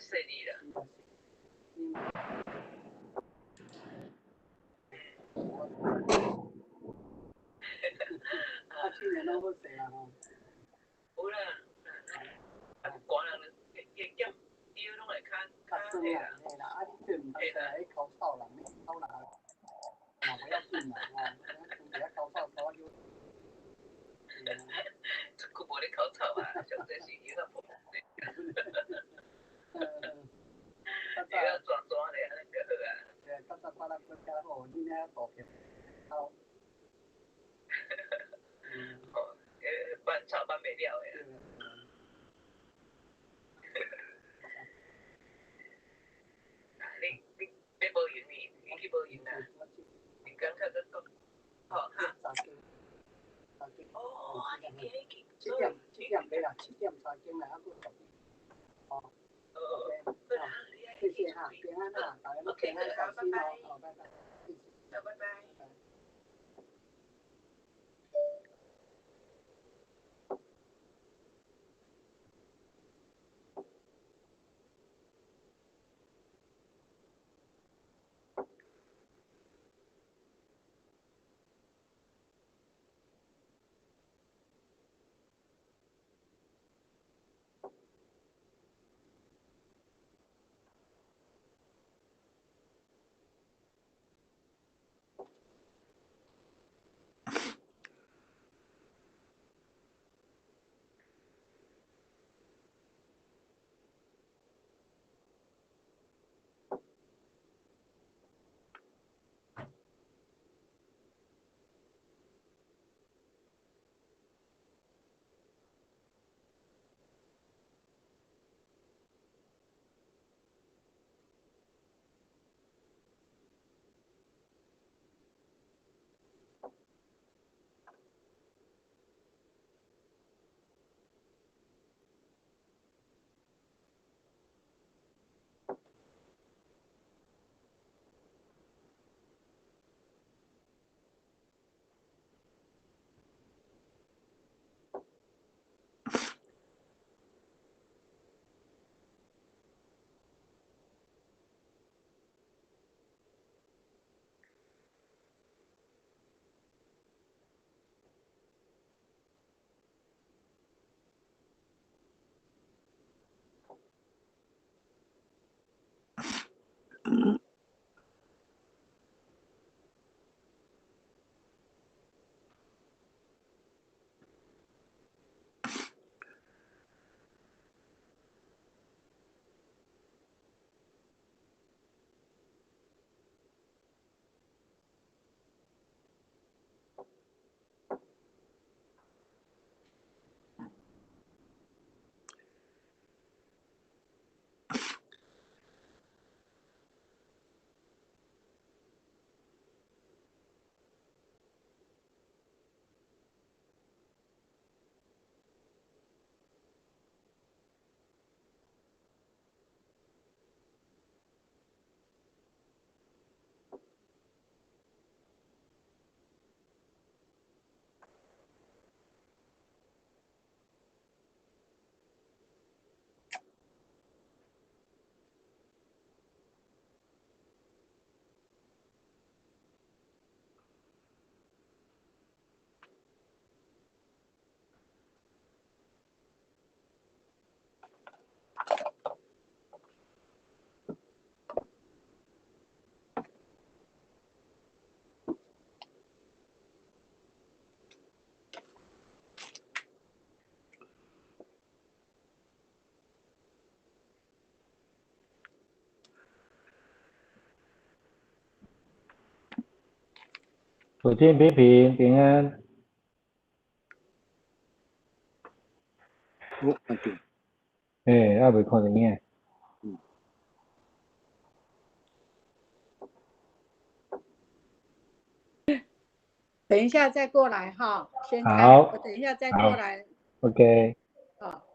細膩啦。啊，去年攏好勢啊吼。有啦，啊，寒人會會減，腰攏會較較酸啦，嘿啦，啊，你這毋通來去口臭人，你口人嘛無要緊啦吼，咱踮佇遐口臭口啊。足久無咧口臭啊，上濟是腰仔破。腰仔轉轉咧，按呢就好啊。對，較早別人國家好，恁遐大片口。吼，辦臭辦袂了的。你欲無閒呢？你去無閒啊？你感覺閣講，吼哈？哦，你今日去。7點7點袂啦，7點3更啦，還閣10點。哦。OK，謝謝哈，平安哈，大家攏平安小心哦，好，拜拜。好，拜拜。楚天平平平安。我看見。欸，猶未看電影。嗯。等一下再過來哈，先開。好。我等一下再過來。 OK。好。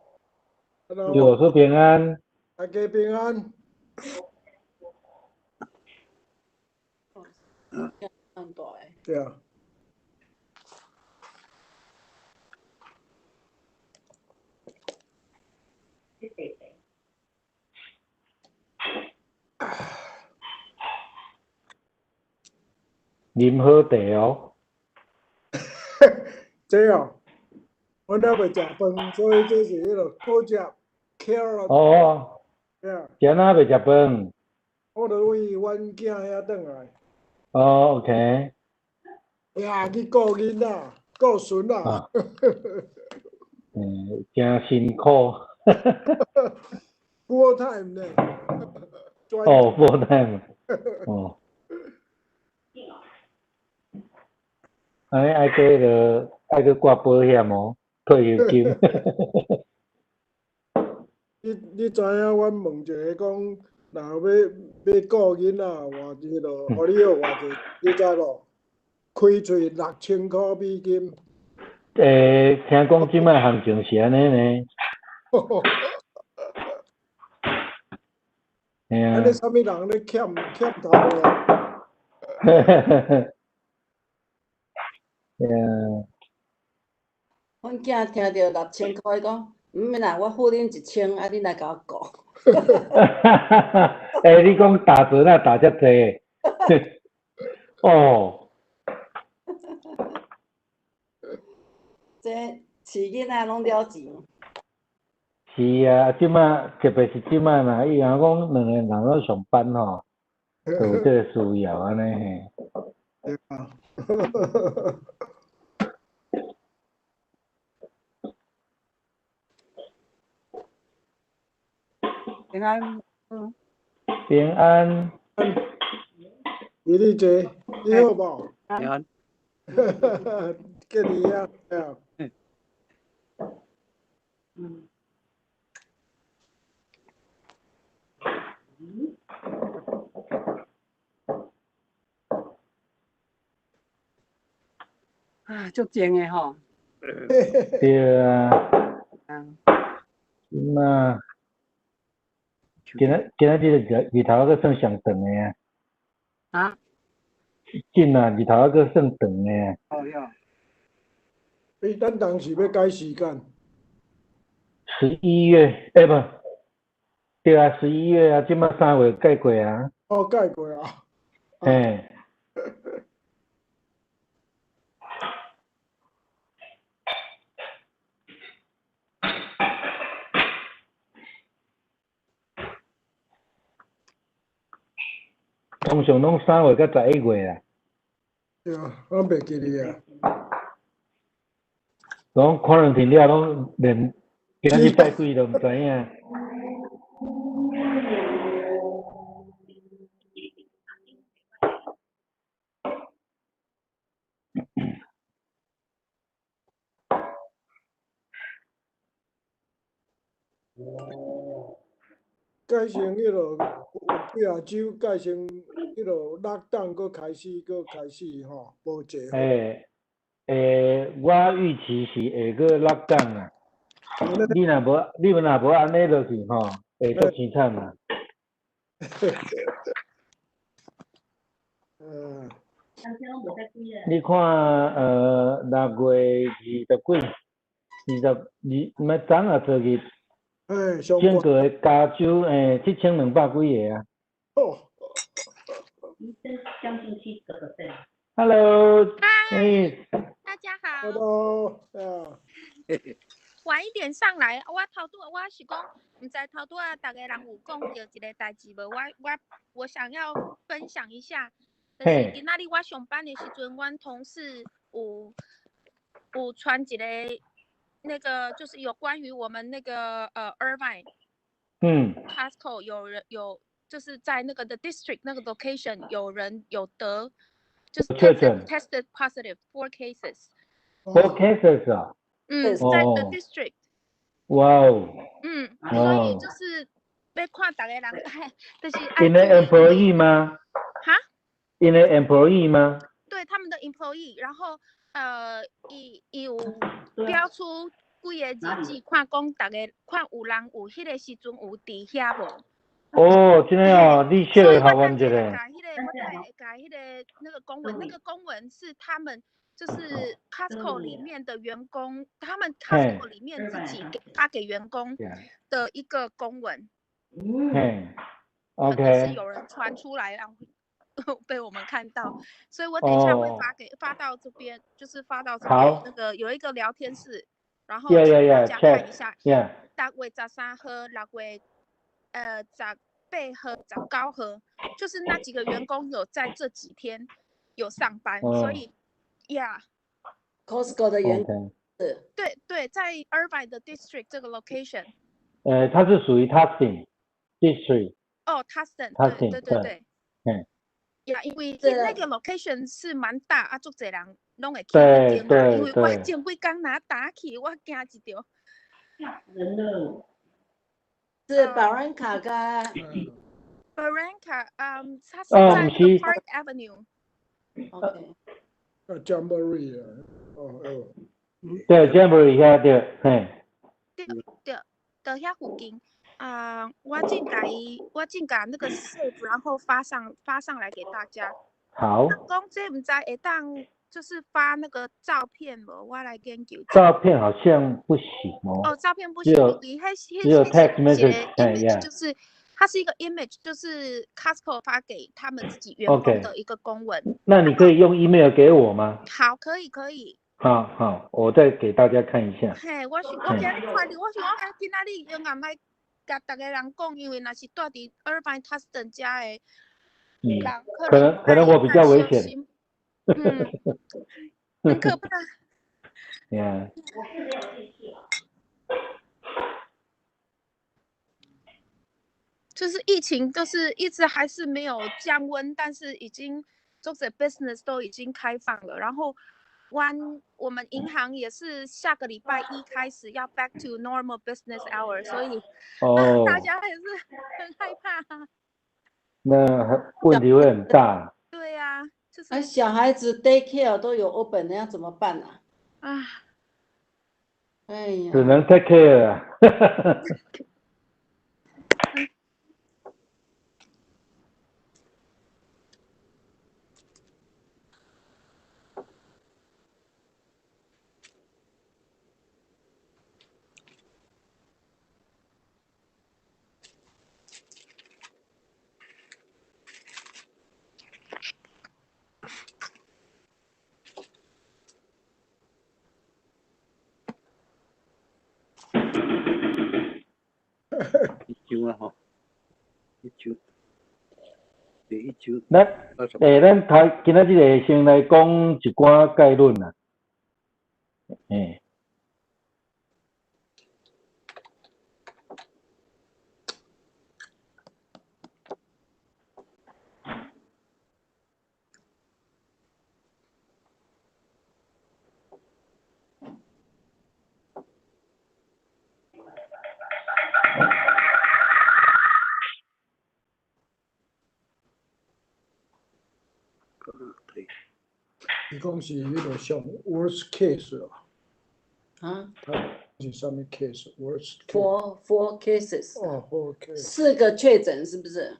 祝我說平安。大家平安。對啊。啉好茶哦。這哦，阮還袂食飯，所以這是彼個果汁，carrot。哦。對啊。今仔袂食飯？我著為阮囝遐轉來。哦，OK。呀，去顧囡仔，顧孫仔。嗯，誠辛苦。 Full time 呢？哦，full time。哦。按呢愛閣彼个愛閣掛保險哦，退休金。你知影？阮問一个講，若欲欲顧囡仔，偌彼落，予你予偌濟，你知無？開喙6000箍美金。欸，聽講這擺行情是按呢呢。嘿啊。按呢啥物人咧欠欠頭路啊？對啊。阮囝聽著6000箍，伊講毋免啦，我付恁1000，啊，恁來共我顧。欸，你講打折哪打遮濟？哦。這飼囡仔攏了錢。是啊，這擺特別是這擺啦，伊若講兩個人攏上班吼，就有這个需要按呢嘿。對啊。平安。平安。李麗姐，你好無？平安。見你啊，嗯。啊，足靜的吼。對啊。嗯。那今仔今仔日日日頭閣算上長的啊。啊？真啊，日頭閣算長的啊。哦喲。欸，咱當時欲改時間？ 11月，欸，無，對啊，11月啊，這擺3月改過啊。哦，改過啊。嘿。通常攏3月佮11月啦。對啊，我袂記得啊。攏 quarantine 了，攏連今仔日拜幾都毋知影。改成彼落有幾若州改成彼落 lockdown 閣開始，閣開始吼，無濟。欸欸，我預期是會閣 lockdown 啊。你若無，你若無按呢落去吼，會足凄慘啊。嗯。你看，6月20幾，22，毋捌昨啊昨日。欸，整個的加州欸，7200幾個啊。哦。 Hello，欸，大家好。 Hello，啊。晚一點上來，我頭拄我是講，毋知頭拄仔逐个人有講著一个代誌無？我想要分享一下，就是今仔日我上班的時陣，阮同事有傳一個那個，就是有關於我們那個Irvine，Costco 有人有，就是在那個 the district 那個 location 有人有得，就是 tested positive four cases。 Four cases 啊？嗯，在 the district。哇哦。嗯，所以就是欲看逐个人，就是𪜶的 employee 嗎？哈？𪜶的 employee 嗎？對，他們的 employee，然後伊有標出幾個日子，看講逐个看有人有彼个時陣有佇遐無？哦，真的哦，你小會予阮一下。共彼个，我共彼个那個公文，那個公文是他們就是 Costco 裡面的員工，他們 Costco 裡面自己給發給員工的一個公文。嘿，OK。是有人傳出來，讓被我們看到，所以我等一下會發到這邊，就是發到這邊那個有一個聊天室，然後大家看一下。10月13號、6月18號、19號，就是那幾個員工有在這幾天有上班，所以，Yeah。 Costco 的員工。對對，在 Irvine 的 District 這個 location。它是屬於 Tustin District。哦，Tustin，對對對對。Yeah，因為那個 location 是蠻大，啊，足濟人攏會去彼間嘛。因為我前幾工若打去，我驚一著。嚇人了。是 Barranca 跟 Barranca，嗯，它是在 Park Avenue。 OK。啊，Jamboree 啊，哦哦。對，Jamboree 遐對，嘿。對對，佇遐附近。啊，我正共伊，我正共那個 save，然後發上來給大家。好。講這毋知會當，就是發那個照片無？我來研究。照片好像不行哦。哦，照片不行，只有 text message，就是它是一個 image，就是 Costco 發給他們自己員工的一個公文。那你可以用 email 給我嗎？好，可以，可以。好好，我再給大家看一下。嘿，我是我今日看著，我想講，今仔日永遠愛共逐个人講，因為若是住佇 Irvine Tustin 遮的人，可能我比較危險。嗯，很可怕。 Yeah. 就是疫情，就是一直還是沒有降溫，但是已經就是 business 都已經開放了，然後我們銀行也是下個禮拜一開始要 back to normal business hour，所以大家也是很害怕。那問題會很大。對呀，就是。哎，小孩子 daycare 都有 open，那要怎麼辦啊？啊，哎呀，只能 take care。一張啊吼，一張，第一張。咱咱頭今仔這個先來講一寡概論啦。伊講是彼個上 worst case 啊？啊？他是啥物 case？worst Four cases。哦，four case。四個確診是不是？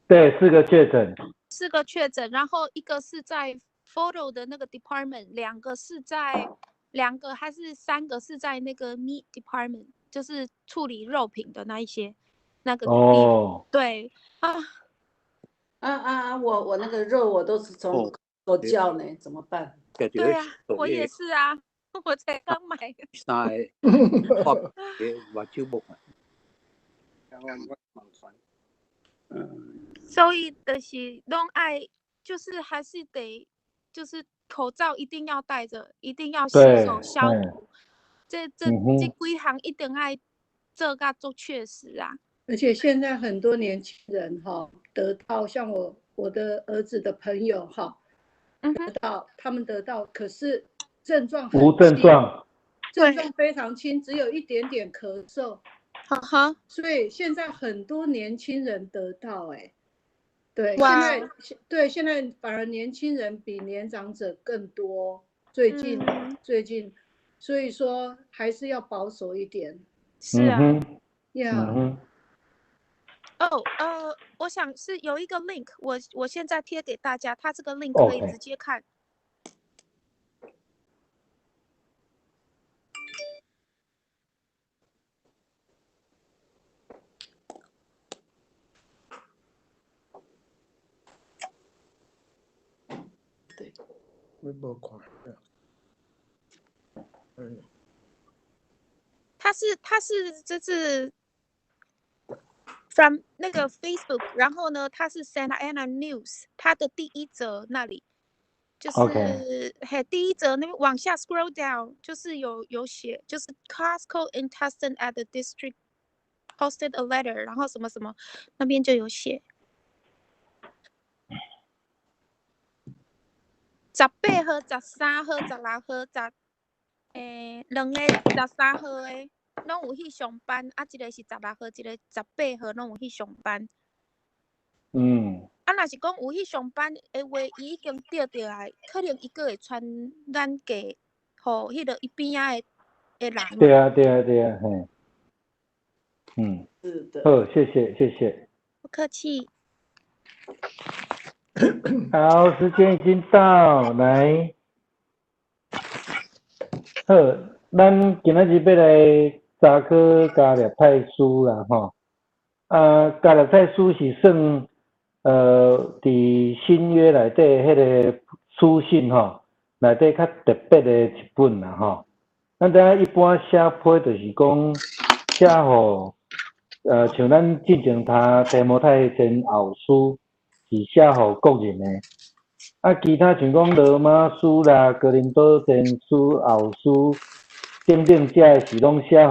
對，四個確診。四個確診，然後一個是在 photo 的那個 department，兩個是在兩個還是三個是在那個 meat department，就是處理肉品的那一些那個。哦。對啊。啊啊啊！我那個肉我都是從我叫呢，怎麼辦？對啊，我也是啊，我才剛買。三個，目睭木啊。所以就是攏愛，就是還是得，就是口罩一定要戴着，一定要洗手消毒。這幾項一定愛做甲足確實啊。而且現在很多年輕人哈得到，像我的兒子的朋友哈。得到他們得到，可是症狀無症狀，症狀非常輕，只有一點點咳嗽。哈哈，所以現在很多年輕人得到，欸，對，現在對現在反而年輕人比年長者更多。最近，所以說還是要保守一點。是啊，呀。哦，我想是有一個 link，我現在貼給大家，它這個 link 可以直接看。 Okay. 我無看。嗯。他是這是 from 那個 Facebook，然後呢，他是 Santa Ana News，他的第一則那裡，就是嘿，第一則那邊往下 scroll down，就是有寫，就是 Costco in Tustin at the district posted a letter，然後什麼什麼，那邊就有寫。18號、13號、16號、十，兩个13號的，攏有去上班，啊，一个是16號，一个18號，攏有去上班。啊，若是講有去上班的話，伊已經得著啊，可能伊閣會傳咱給，予彼个伊邊仔的人。對啊，對啊，對啊，嘿。是的。好，謝謝，謝謝。不客氣。好，時間已經到，來。好，咱今仔日欲來查考加勒泰書啦，吼。啊，加勒泰書是算，佇新約內底彼个書信吼，內底較特別的一本啦，吼。咱知影一般寫批就是講寫予，像咱進前讀提摩太前後書是寫予國人的，啊，其他像講羅馬書啦、哥林多前書、後書等等，這个是攏寫予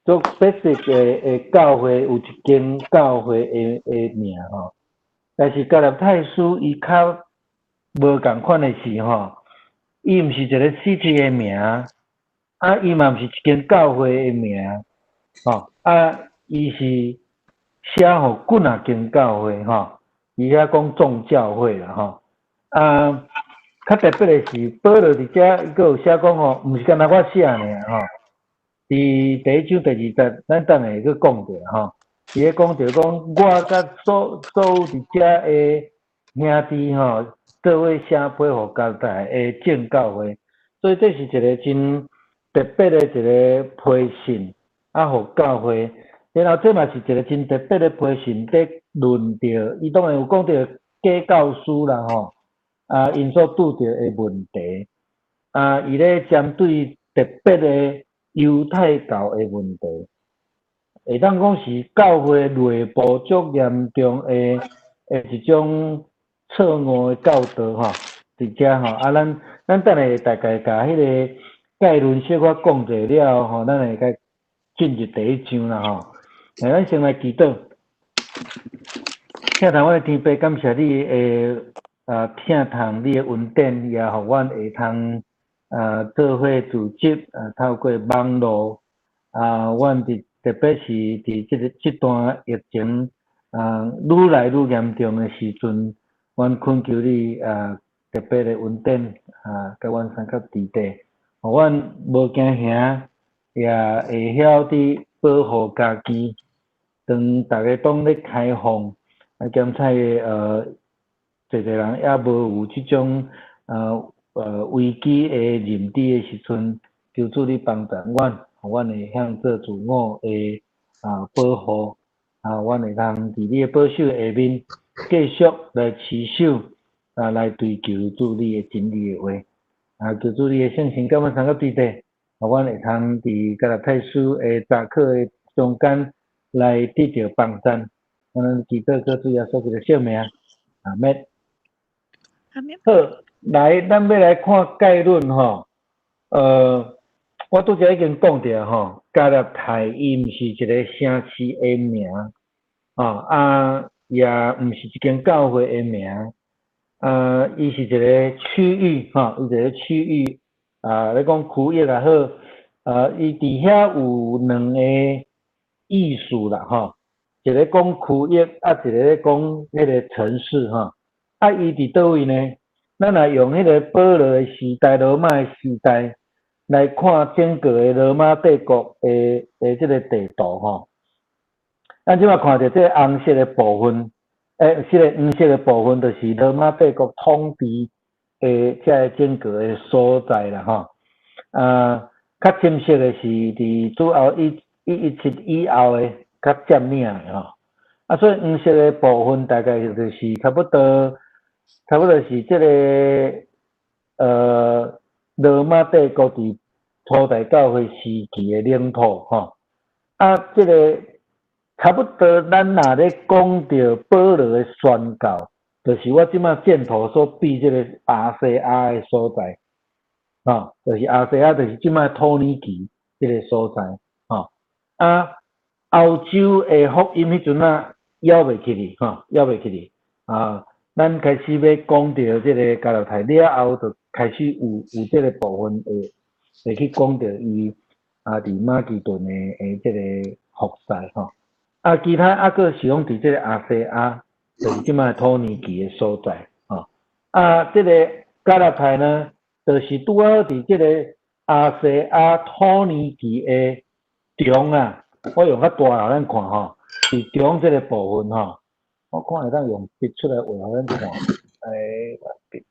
做 specific 的教會，有一間教會的名吼。但是加勒泰書伊較無仝款的是吼，伊毋是一個 city 的名，啊，伊嘛毋是一間教會的名，吼，啊，伊是寫予幾若間教會吼，伊遐講眾教會啦吼，啊，較特別的是保羅佇遮伊閣有寫講吼，毋是干焦我寫爾吼，佇第一章第二節，咱等下會閣講著吼。伊咧講著講，我佮所有佇遮的兄弟吼，做伙寫批予加勒泰的眾教會，所以這是一個真特別的一個批信，啊，予教會。然後這嘛是一個真特別的批信，佇論著，伊當然有講著假教師啦吼，啊，𪜶所拄著的問題，啊，伊咧針對特別的猶太教的問題。會當講是教會內部足嚴重的一種錯誤的教導吼，佇遮吼，啊，咱等下大概共彼个概論小可講者了後，咱會該進入第一章啦吼。來，咱先來祈禱。疼痛阮的天父，感謝你的疼痛，你的恩典，也予阮會通做伙組織透過網路啊，阮佇特別是佇這段疫情愈來愈嚴重的時陣，阮懇求你特別的恩典共阮相佮佇底，予阮無驚嚇，也會曉得保護家己。當逐个當咧開放，啊，兼且濟濟人猶無有這種危機的認知的時陣，求主你幫助阮，予阮會曉做自我的保護，啊，阮會通佇你的保守下面，繼續來持守，啊，來追求主你的真理的話，啊，求主你的聖神佮阮相佮對底，予阮會通佇加勒泰書的查考的中間來得著幫贊。阮祈禱靠主耶穌基督聖名，阿們。阿們。好，來，咱欲來看概論吼。我拄才已經講著吼，加勒泰伊毋是一個城市的名，啊，也毋是一間教會的名，啊，伊是一個區域，吼，伊一個區域，啊，咧講區域也好，啊，伊佇遐有兩個意思啦，吼，一個講區域，啊，一個咧講彼个城市，吼，啊，伊佇佗位呢？咱若用彼个保羅的時代、羅馬的時代來看整個的羅馬帝國的這个地圖，吼，咱這擺看著這个紅色的部分，這个黃色的部分，就是羅馬帝國統治的這个整個的所在啦，吼。啊，較深色的是佇主後117以後的較佔領的吼。啊，所以黃色的部分大概就是差不多，差不多是這个羅馬帝國佇初代教會時期的領土吼。啊，這个差不多，咱若咧講著保羅的宣教，就是我這馬箭頭所比這个亞細亞的所在，吼，就是亞細亞，就是這馬土耳其這个所在，吼。啊，歐洲的福音彼陣仔猶未起去，吼，猶未起去。啊，咱開始欲講著這个加勒泰了後，就開始有這个部分會去講著伊啊，佇馬其頓的這个服侍吼。啊，其他猶閣是講佇這个亞細亞，就是這馬土耳其的所在，吼。啊，這个加勒泰呢，就是拄好佇這个亞細亞土耳其的中啊，我用較大予咱看吼，佇中這个部分吼，我看會當用筆出來畫予咱看，欸，筆，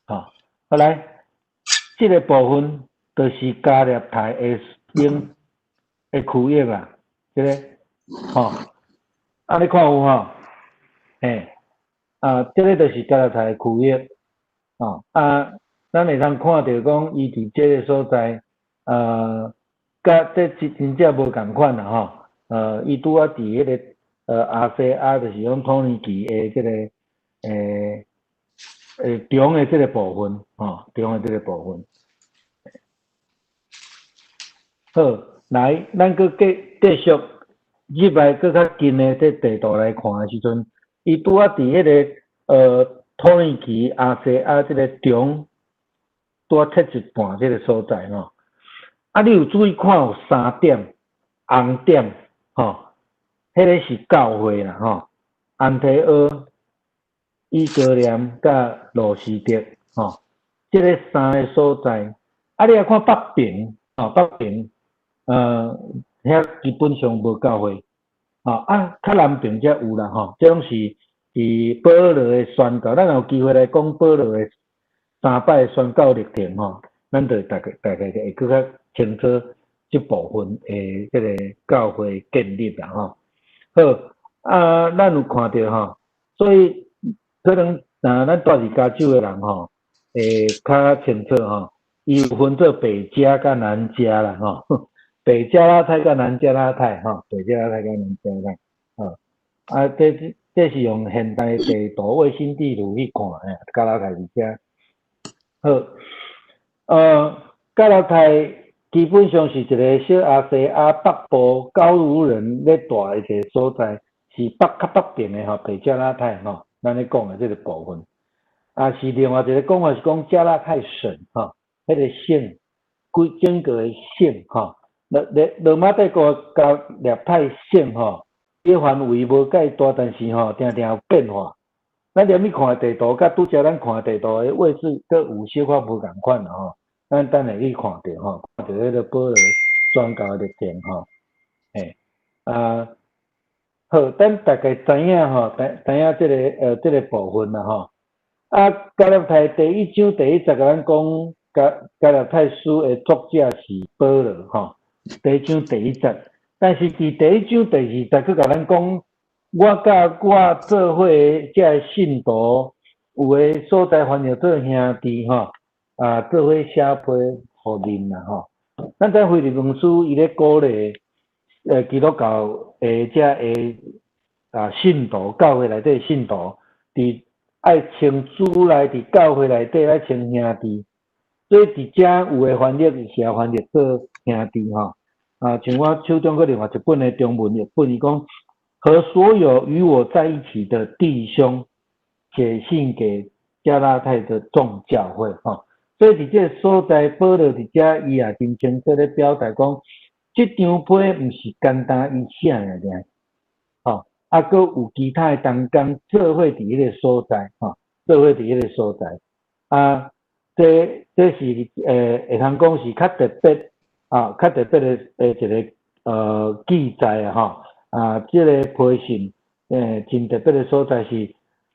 吼，好來，這个部分就是加勒泰的領的區域啊，這个，吼，啊，你看有吼，嘿，啊，這个就是加勒泰的區域，吼，啊，咱會通看著講，伊佇這个所在，佮這真正無仝款啦吼，伊拄仔佇彼个亞細亞，就是講土耳其的這个中的這个部分，吼，中的這个部分。好，來，咱閣繼續入來，閣較近的這地圖來看的時陣，伊拄仔佇彼个土耳其亞細亞這个中，拄仔切一半這个所在吼。啊，你有注意看有三點紅點吼，彼个是教會啦吼，安提阿、伊哥念佮路司得吼，這个三个所在。啊，你來看北邊吼，北邊遐基本上無教會，吼啊，較南邊才有啦吼，這攏是佇保羅的宣教，咱有機會來講保羅的三擺宣教歷程吼，咱就大概會閣較清楚這部分的這个教會建立啦吼。好，啊，咱有看著吼，所以可能啊，咱住佇加州的人吼，會較清楚吼，伊有分做北加佮南加啦吼，北加拉泰佮南加拉泰吼，北加拉泰佮南加拉泰，吼，啊，這是用現代地圖、衛星地圖去看的，加拉泰佇遮。好，加拉泰基本上是一个小亞細亞北部高盧人咧住的一个所在，是北較北邊的吼，北加拉泰吼，咱咧講的這个部分。啊，是另外一个講法是講加拉泰省吼，彼个省，規整個的省吼，羅馬帝國加勒泰省吼，伊範圍無介大，但是吼，定定有變化。咱入去看的地圖，佮拄才咱看的地圖的位置，閣有小可無仝款啦吼。咱等下去看著吼，看著彼个保羅宣教的歷程吼。嘿，啊，好，咱大概知影吼，知影這个部分啦吼。啊，加勒泰第一章第一節共咱講，加勒泰書的作者是保羅吼。第一章第一節，但是佇第一章第二節閣共咱講，我佮我做伙的這个信徒，有的所在翻譯做兄弟吼，啊，做伙寫批予恁啦吼。咱知腓立文書伊咧鼓勵基督教的這个啊信徒，教會內底信徒，佇愛稱主內佇教會內底愛稱兄弟，所以佇遮有的翻譯是翻譯做兄弟吼。啊，像我手中閣另外一本的中文譯本，伊講和所有與我在一起的弟兄寫信給加拉太的眾教會吼。所以佇這个所在，保羅佇遮伊也真清楚咧表達講，這張批毋是單單伊寫爾爾，吼，啊，閣有其他的同工做伙佇彼個所在，吼，做伙佇彼個所在，啊，這是會通講是較特別，啊，較特別的一个記載啊，吼，啊，這个批信，真特別的所在是，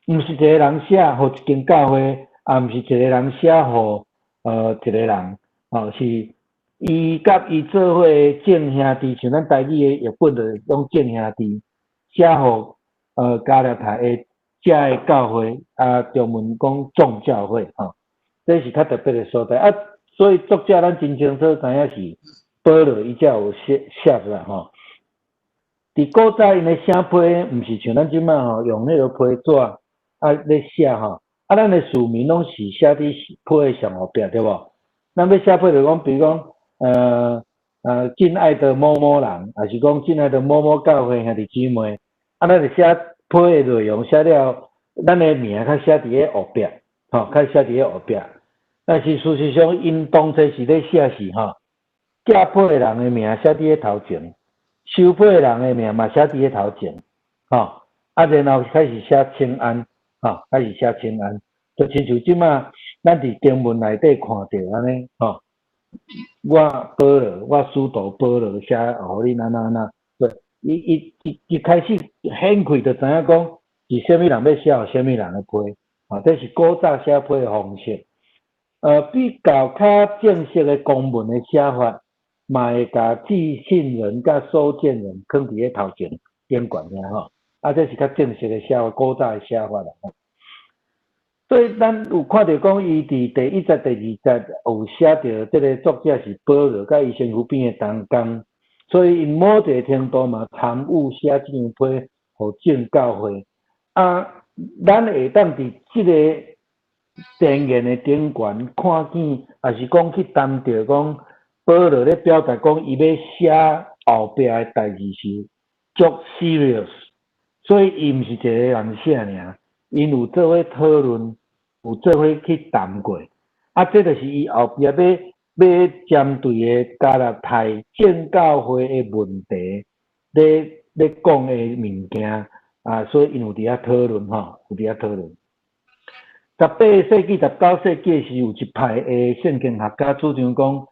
毋是一個人寫予一間教會，也毋是一個人寫予一個人，吼，是伊佮伊做伙的眾兄弟，像咱台語的譯本就是講眾兄弟，寫予加勒泰的遮个教會，啊，中文講眾教會，吼。這是較特別的所在啊。所以作者咱真清楚知影是保羅伊才有寫寫出來吼。佇古早𪜶的寫批，毋是像咱這擺吼，用彼个批紙啊咧寫吼，啊咱的署名攏是寫佇批的上後壁，對無？咱欲寫批就講，比如講，親愛的某某人，抑是講親愛的某某教會兄弟姊妹，啊，咱就寫批的內容寫了，咱的名較寫佇咧後壁，吼，較寫佇咧後壁。但是事實上，𪜶當初是咧寫是吼，寄批的人的名寫佇咧頭前，收批的人的名嘛寫佇咧頭前，吼，啊，然後開始寫請安，吼，開始寫請安，就親像這擺咱佇經文內底看著按呢，吼，我保羅，我使徒保羅寫予恁按怎按怎，對，伊伊一一開始顯開就知影講是啥物人欲寫予啥物人的批，吼，這是古早寫批的方式。比較較正式的公文的寫法，嘛會共寄信人佮收件人囥佇咧頭前頂懸遐吼，啊，這是較正式的寫法，古早的寫法啦。所以咱有看著講，伊佇第一節、第二節有寫著這个作者是保羅佮伊身軀邊的同工，所以𪜶某一个程度嘛參與寫這張批予眾教會。啊，咱會當佇這个前言的頂懸看見，抑是講去談著講保羅咧表達講，伊欲寫後壁的代誌是足 serious，所以伊毋是一个人寫爾，𪜶有做伙討論，有做伙去談過。啊，這就是伊後壁欲欲針對的加拉太眾教會的問題咧咧講的物件啊，所以𪜶有佇遐討論吼，有佇遐討論。18世紀、19世紀時，有一派的聖經學家主張講，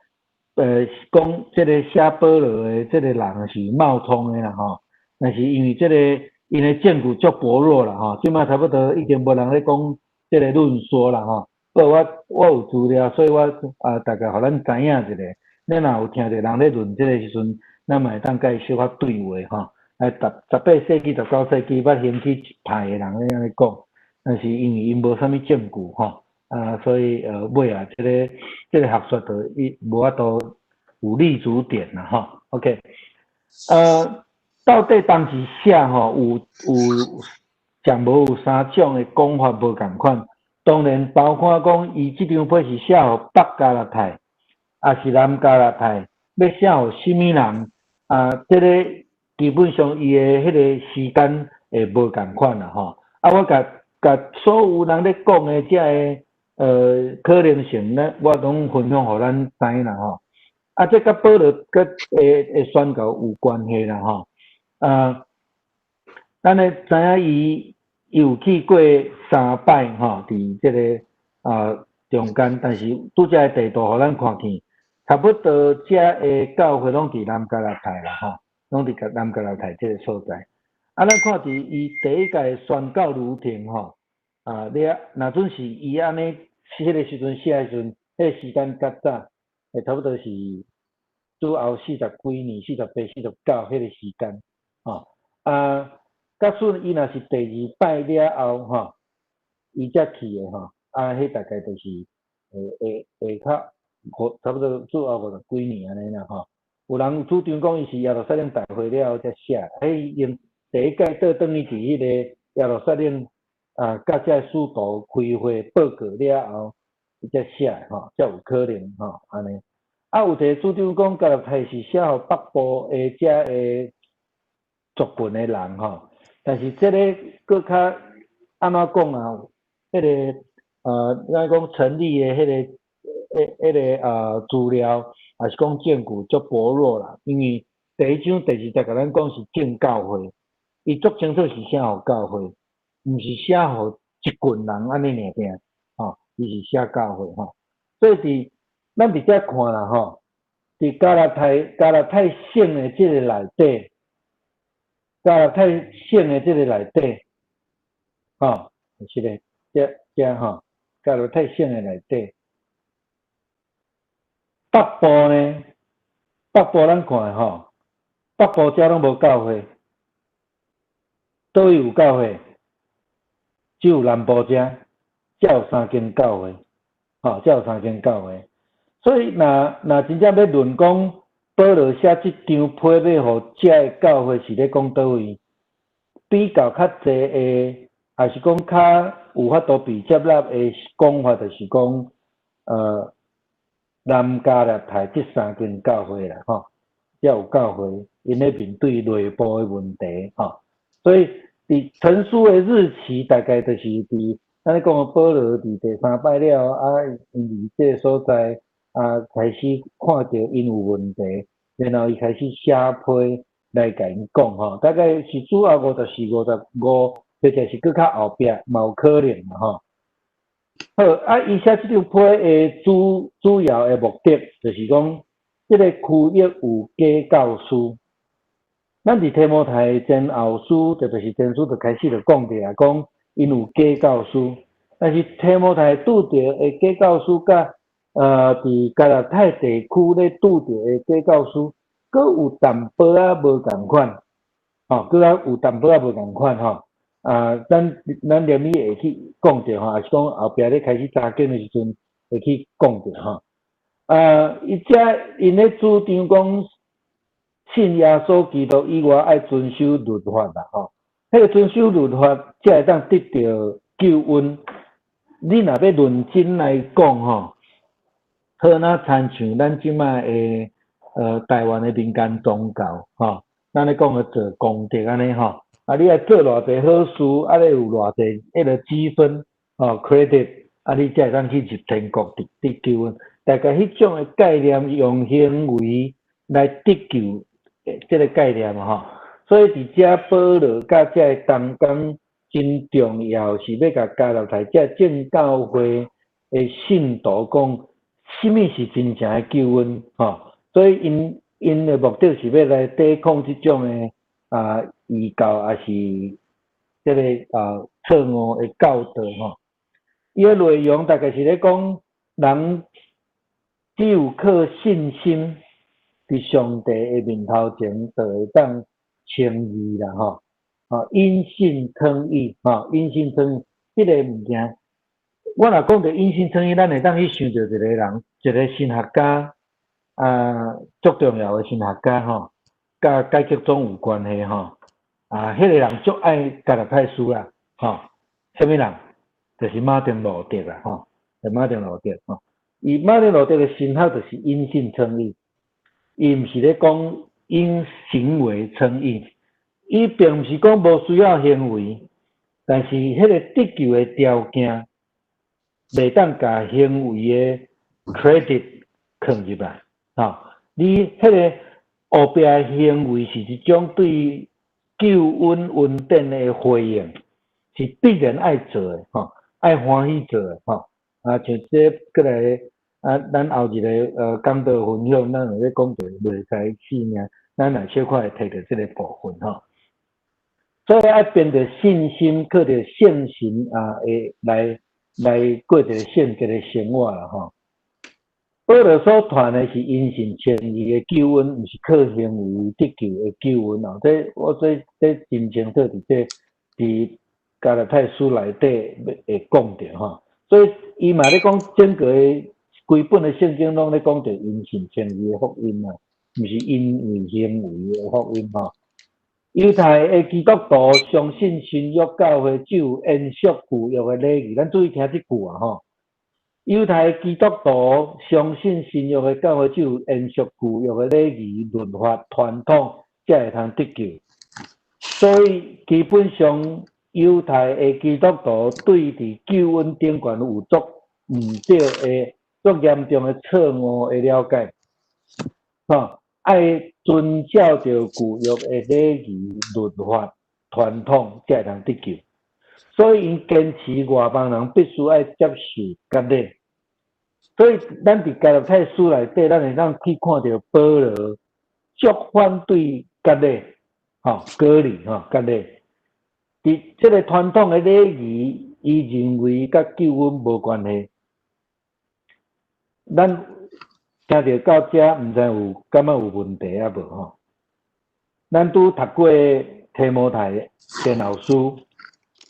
講這个寫保羅的這个人是冒充的啦吼，但是因為這个𪜶的證據足薄弱啦吼，這擺差不多已經無人咧講這个論說啦吼。不過我我有資料，所以我啊大概予咱知影一下。咱若有聽著人咧論這个時陣，咱嘛會當共伊小可對話吼。啊，十18世紀、19世紀捌興起一派的人咧按呢講，但是因為𪜶無啥物證據吼，啊，所以尾仔這个這个學說就伊無法度有立足點啦吼。OK，到底當時寫吼有有上無有三種的講法無仝款，當然包括講伊這張批是寫予北加拉太，抑是南加拉太，欲寫予啥物人啊？這个基本上伊的彼个時間會無仝款啦吼。啊，我共共所有人咧講的這个可能性咧，我攏分享予咱知啦吼。啊，這佮保羅佮的的宣告有關係啦吼。啊，咱咧知影伊伊有去過三擺吼，佇這个啊中間，但是拄才的地圖予咱看見，差不多遮的教會攏佇南加拉太啦吼，攏佇南加拉太這个所在。啊，咱看佇伊第一屆宣教旅程吼，啊，了若準是伊按呢，彼个時陣寫的時陣，彼个時間較早，會差不多是主後四十幾年、48、49彼个時間，吼。啊，假使伊若是第二擺了後，吼，伊才去的吼，啊，彼大概就是會會會較五，差不多主後五十幾年按呢啦，吼。有人主張講伊是耶路撒冷大會了後才寫，彼用第一擺倒轉去佇彼個耶路撒冷啊，佮這使徒開會報告了後，伊才寫吼，才有可能吼按呢。啊，有一個主張講加拉太是寫予北部的遮个族群的人吼，但是這個閣較按怎講啊？彼个咱講成立的彼个、彼彼个資料，抑是講證據足薄弱啦。因為第一章第二節共咱講是眾教會，伊足清楚是寫予教會，毋是寫予一群人按呢爾爾，吼，伊是寫教會吼。所以佇咱佇遮看啦吼，佇加拉太加拉太省的這个內底，加拉太省的這个內底，吼，是咧，遮遮吼，加拉太省的內底，北部呢，北部咱看吼，北部遮攏無教會，佗位有教會？只有南部遮，才有三間教會，吼。吼，才有三間教會。所以，若真正欲論講保羅寫這張批欲予遮个教會是咧講佗位？比較較濟的，抑是講較有法度被接納的講法，就是講，南加勒泰這三間教會啦，吼，才有教會，𪜶咧面對內部的問題，吼，所以佇成書的日期大概就是佇咱咧講的保羅佇第三擺了，啊，𪜶佇這个所在啊，開始看著𪜶有問題，然後伊開始寫批來共𪜶講，吼，大概是主後54、55，或者是閣較後壁，嘛有可能啦，吼。好，啊，伊寫這張批的主要的目的，就是講，這个區域有假教師。咱佇提摩太前後書，特別是前書，就開始就講著啊，講𪜶有假教師。但是提摩太拄著的假教師，佮佇加勒泰地區咧拄著的假教師，閣有淡薄仔無仝款，吼，閣較有淡薄仔無仝款吼。啊，咱連尾會去講著吼，抑是講後壁咧開始查經的時陣會去講著吼。啊，伊遮𪜶咧主張講信耶穌基督以外愛遵守律法啦，吼。彼個遵守律法才會當得著救恩。你若欲論真來講吼，好若親像咱這擺的台灣的民間宗教吼，咱咧講的做功德按呢吼，啊你愛做偌濟好事，啊你有偌濟彼個積分吼 credit，啊你才會當去入天國得救恩。大概彼種的概念，用行為來得救這个概念吼，所以佇遮保羅佮遮个同工真重要，是欲共加勒泰遮正教會的信徒講，啥物是真正的救恩吼。所以𪜶𪜶的目的是欲來抵抗這種的啊異教，抑是這个啊錯誤的教導吼。伊的內容大概是咧講，人只有靠信心佇上帝的面頭前，就會當稱義啦吼。啊，因信稱義，吼，因信稱義，這个物件，我若講著因信稱義，咱會當去想著一个人，一个神學家，啊，足重要的神學家吼，佮改革宗有關係吼，啊，彼个人足愛加勒泰書啦，吼，啥物人？就是馬丁路德啦，吼，是馬丁路德吼。伊馬丁路德的神學就是因信稱義，伊毋是咧講因行為稱義，伊並毋是講無需要行為，但是彼个得救的條件，袂當共行為的 credit 囥入來，吼，你彼个後壁的行為是一種對救恩恩典的回應，是必然愛做的，吼，愛歡喜做的，吼。啊，像這閣來啊，咱後一个講道分享，咱有咧講著袂使性命，咱來小可會提著這个部分吼。所以愛憑著信心，靠著聖神啊，會來過一个聖潔的生活啦吼。保羅所傳的是因信稱義的救恩，毋是靠行為得救的救恩哦。這我這真清楚佇這佇加拉太書內底會講著吼。所以伊嘛咧講整個的規本的聖經攏咧講著因信稱義的福音啊，毋是因為行為的福音吼。猶太的基督徒相信新約教會只有延續舊約的禮儀，咱注意聽這句啊吼。猶太基督徒相信新約的教會只有延續舊約的禮儀、律法、傳統，才會通得救。所以基本上，猶太的基督徒對佇救恩頂懸有足毋對的、足嚴重的錯誤的了解，吼，愛遵照著舊約的禮儀、律法、傳統，才會通得救。所以𪜶堅持外邦人必須愛接受割禮。所以咱佇加拉太書內底，咱會當去看著保羅足反對割禮，吼，割禮，吼，割禮。佇這个傳統的禮儀，伊認為佮救恩無關係。咱聽著到遮，毋知有感覺有問題抑無吼？咱拄讀過提摩太前後書，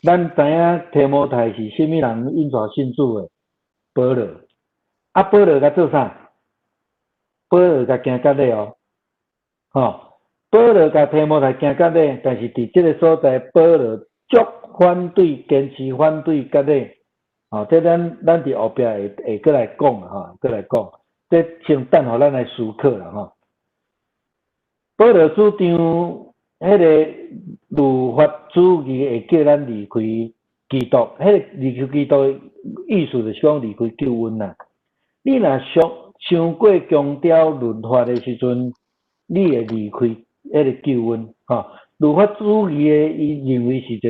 咱知影提摩太是啥物人引帶信主的？保羅。啊，保羅共做啥？保羅共行割禮哦，吼，保羅共提摩太行割禮，但是佇這个所在，保羅足反對，堅持反對割禮。吼，這咱佇後壁會閣來講吼，閣來講。這先等予咱來思考啦吼。保羅主張，彼个律法主義會叫咱離開基督，彼个離開基督的意思就是講離開救恩啦。你若傷傷過強調律法的時陣，你會離開彼个救恩。吼，律法主義的伊認為是一个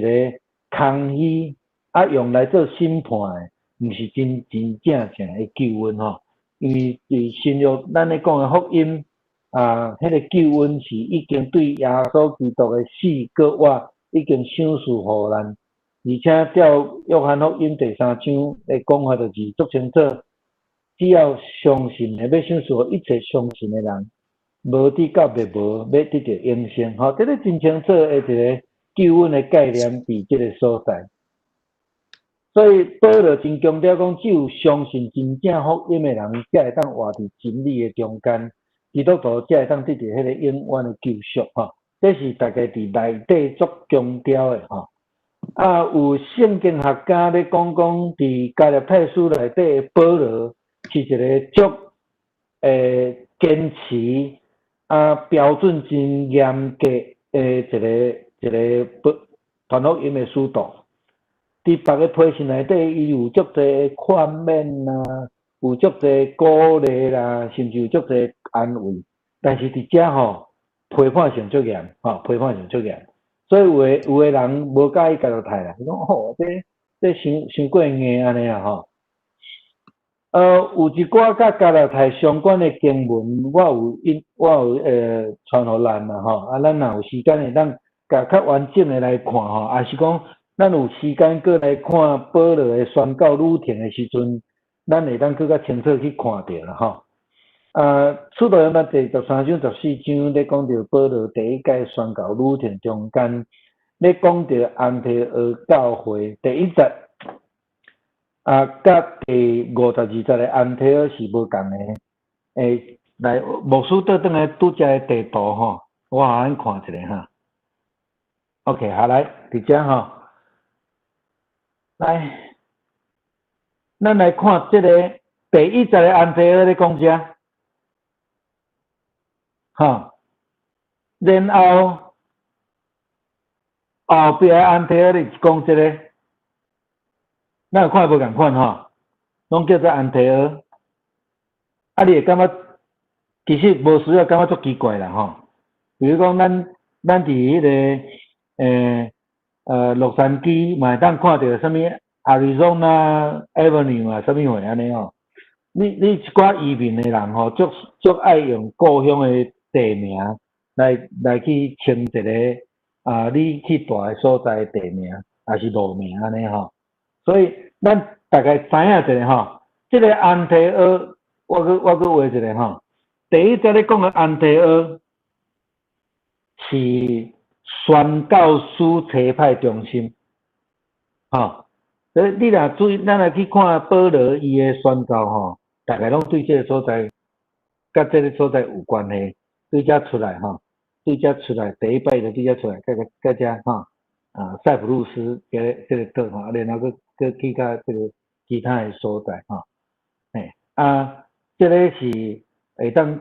空虛，啊，用來做審判的，毋是真真正正的救恩吼。因為佇新約咱咧講的福音啊，彼个救恩是已經對耶穌基督的死閣活已經賞賜予咱，而且照約翰福音第三章的講法，就是足清楚，只要相信的，欲賞賜予一切相信的人，無致到滅亡，欲得著永生。吼，這个真清楚的一个救恩的概念佇這个所在。所以保羅真強調講，只有相信真正福音的人，才會當活佇真理的中間，基督徒才會當得著彼个永遠的救贖。吼，這是大家佇內底足強調的吼。啊，有聖經學家咧講講，佇加勒泰書內底的保羅是一个足堅持啊標準真嚴格的一个傳福音的使徒。佇別个批信內底，伊有足濟勸勉啦，有足濟鼓勵啦，甚至有足濟安慰。但是佇遮吼，批判性足嚴，吼，批判性足嚴。所以有的人無佮意加勒泰啦，伊講吼，這傷傷過硬按呢啊吼。有一寡佮加勒泰相關的經文，我有傳予咱啦吼。啊，咱若有時間會當共較完整的來看吼，抑是講咱有時間閣來看保羅的宣教旅程的時陣，咱會當閣較清楚去看著啦吼。啊，使徒行傳第13章、14章咧講著保羅第一擺宣教旅程中間，咧講著安提阿教會第一節，啊，佮第52節的安提阿是無仝的。來，牧師倒轉來拄才的地圖吼，我予咱看一下哈。OK，好來，佇遮吼，來，咱來看這个第一節的安提阿咧講啥？吼，然後後壁安提阿咧講這个，咱有看無仝款吼？攏叫做安提阿。啊，你會感覺其實無需要感覺足奇怪啦吼。比如講，咱佇彼个洛杉磯嘛會當看著啥物 Arizona Avenue 啊，啥物貨按呢吼。你一寡移民的人吼，足足愛用故鄉的地名來去稱一個啊，你去蹛的所在的地名，抑是路名按呢吼。所以咱大概知影一下吼，這个安提阿，我閣畫一下吼。第一節咧講的安提阿是宣教師差派中心，吼。所以你若注意，咱來去看保羅伊的宣教吼，大概攏對這个所在，佮這个所在有關係。對遮出來吼，對遮出來，第一擺就對遮出來，佮遮吼，啊，塞浦路斯這个島吼，啊，然後閣閣去到這个其他的所在吼，嘿，啊，這个是會當也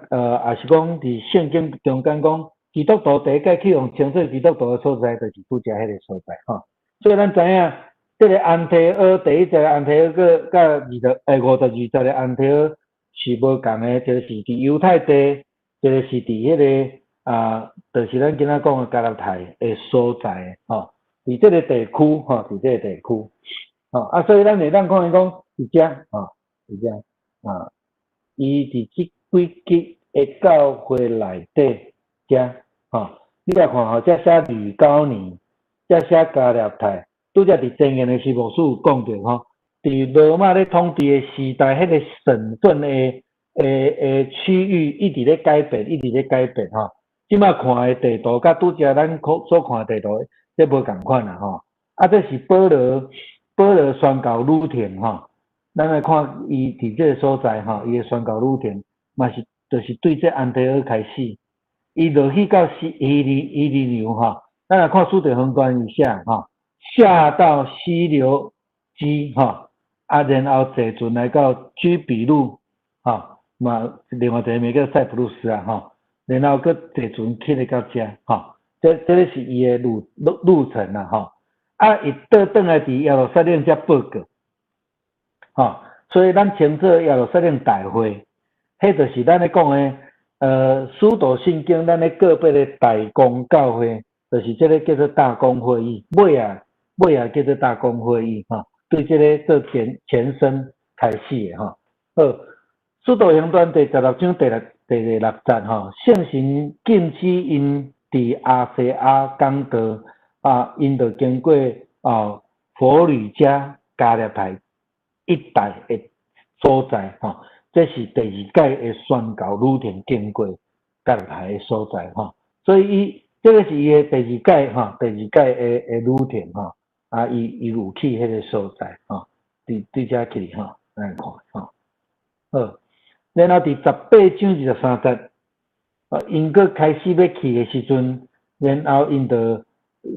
是講佇聖經中間講，基督徒第一擺去予稱做基督徒的所在，就是拄才彼个所在吼。所以咱知影，這个安提阿第一節安提阿閣佮52節的安提阿是無仝的，一个是佇猶太地，一个是佇彼个啊，就是咱今仔講的加勒泰的所在吼，佇這个地區吼，佇這个地區，吼啊，所以咱會當看見講佇遮吼，佇遮啊，伊佇這幾級的教會內底遮吼，你來看吼，遮寫呂高尼，遮寫加勒泰，拄才佇前言的時牧師有講著吼，佇羅馬咧統治的時代，彼个省份的區域一直咧改變，一直咧改變吼。這擺看的地圖，佮拄才咱所看的地圖，這無仝款啦吼。啊，這是保羅宣教旅程吼。咱來看伊佇這个所在吼，伊的宣教旅程嘛是，就是對這安提阿開始，伊落去到西希利希利尼吼，咱來看使徒行傳伊寫吼，下到西流基吼，啊，然後坐船來到居比路吼，嘛另外一个名叫塞浦路斯啊吼，然後閣坐船去咧到遮吼，這个是伊的路程啦吼，啊，伊倒轉來佇耶路撒冷遮報告。吼，所以咱稱做耶路撒冷大會，彼就是咱咧講的，使徒信經咱咧告別的大公教會，就是這个叫做大公會議，尾仔尾仔叫做大公會議，吼，對這个做前身開始的吼。好，使徒行傳第16章第六節吼，聖神禁止𪜶佇亞細亞講道，啊，𪜶就經過啊弗呂家加勒泰一帶的所在，吼，這是第二擺的宣教旅程經過加勒泰的所在，吼，所以伊這个是伊的第二擺，吼，第二擺的旅程，吼，啊，伊有去彼个所在，吼，對遮去，吼，咱來看，吼，好，然後佇18章23節，啊，𪜶閣開始欲去的時陣，然後𪜶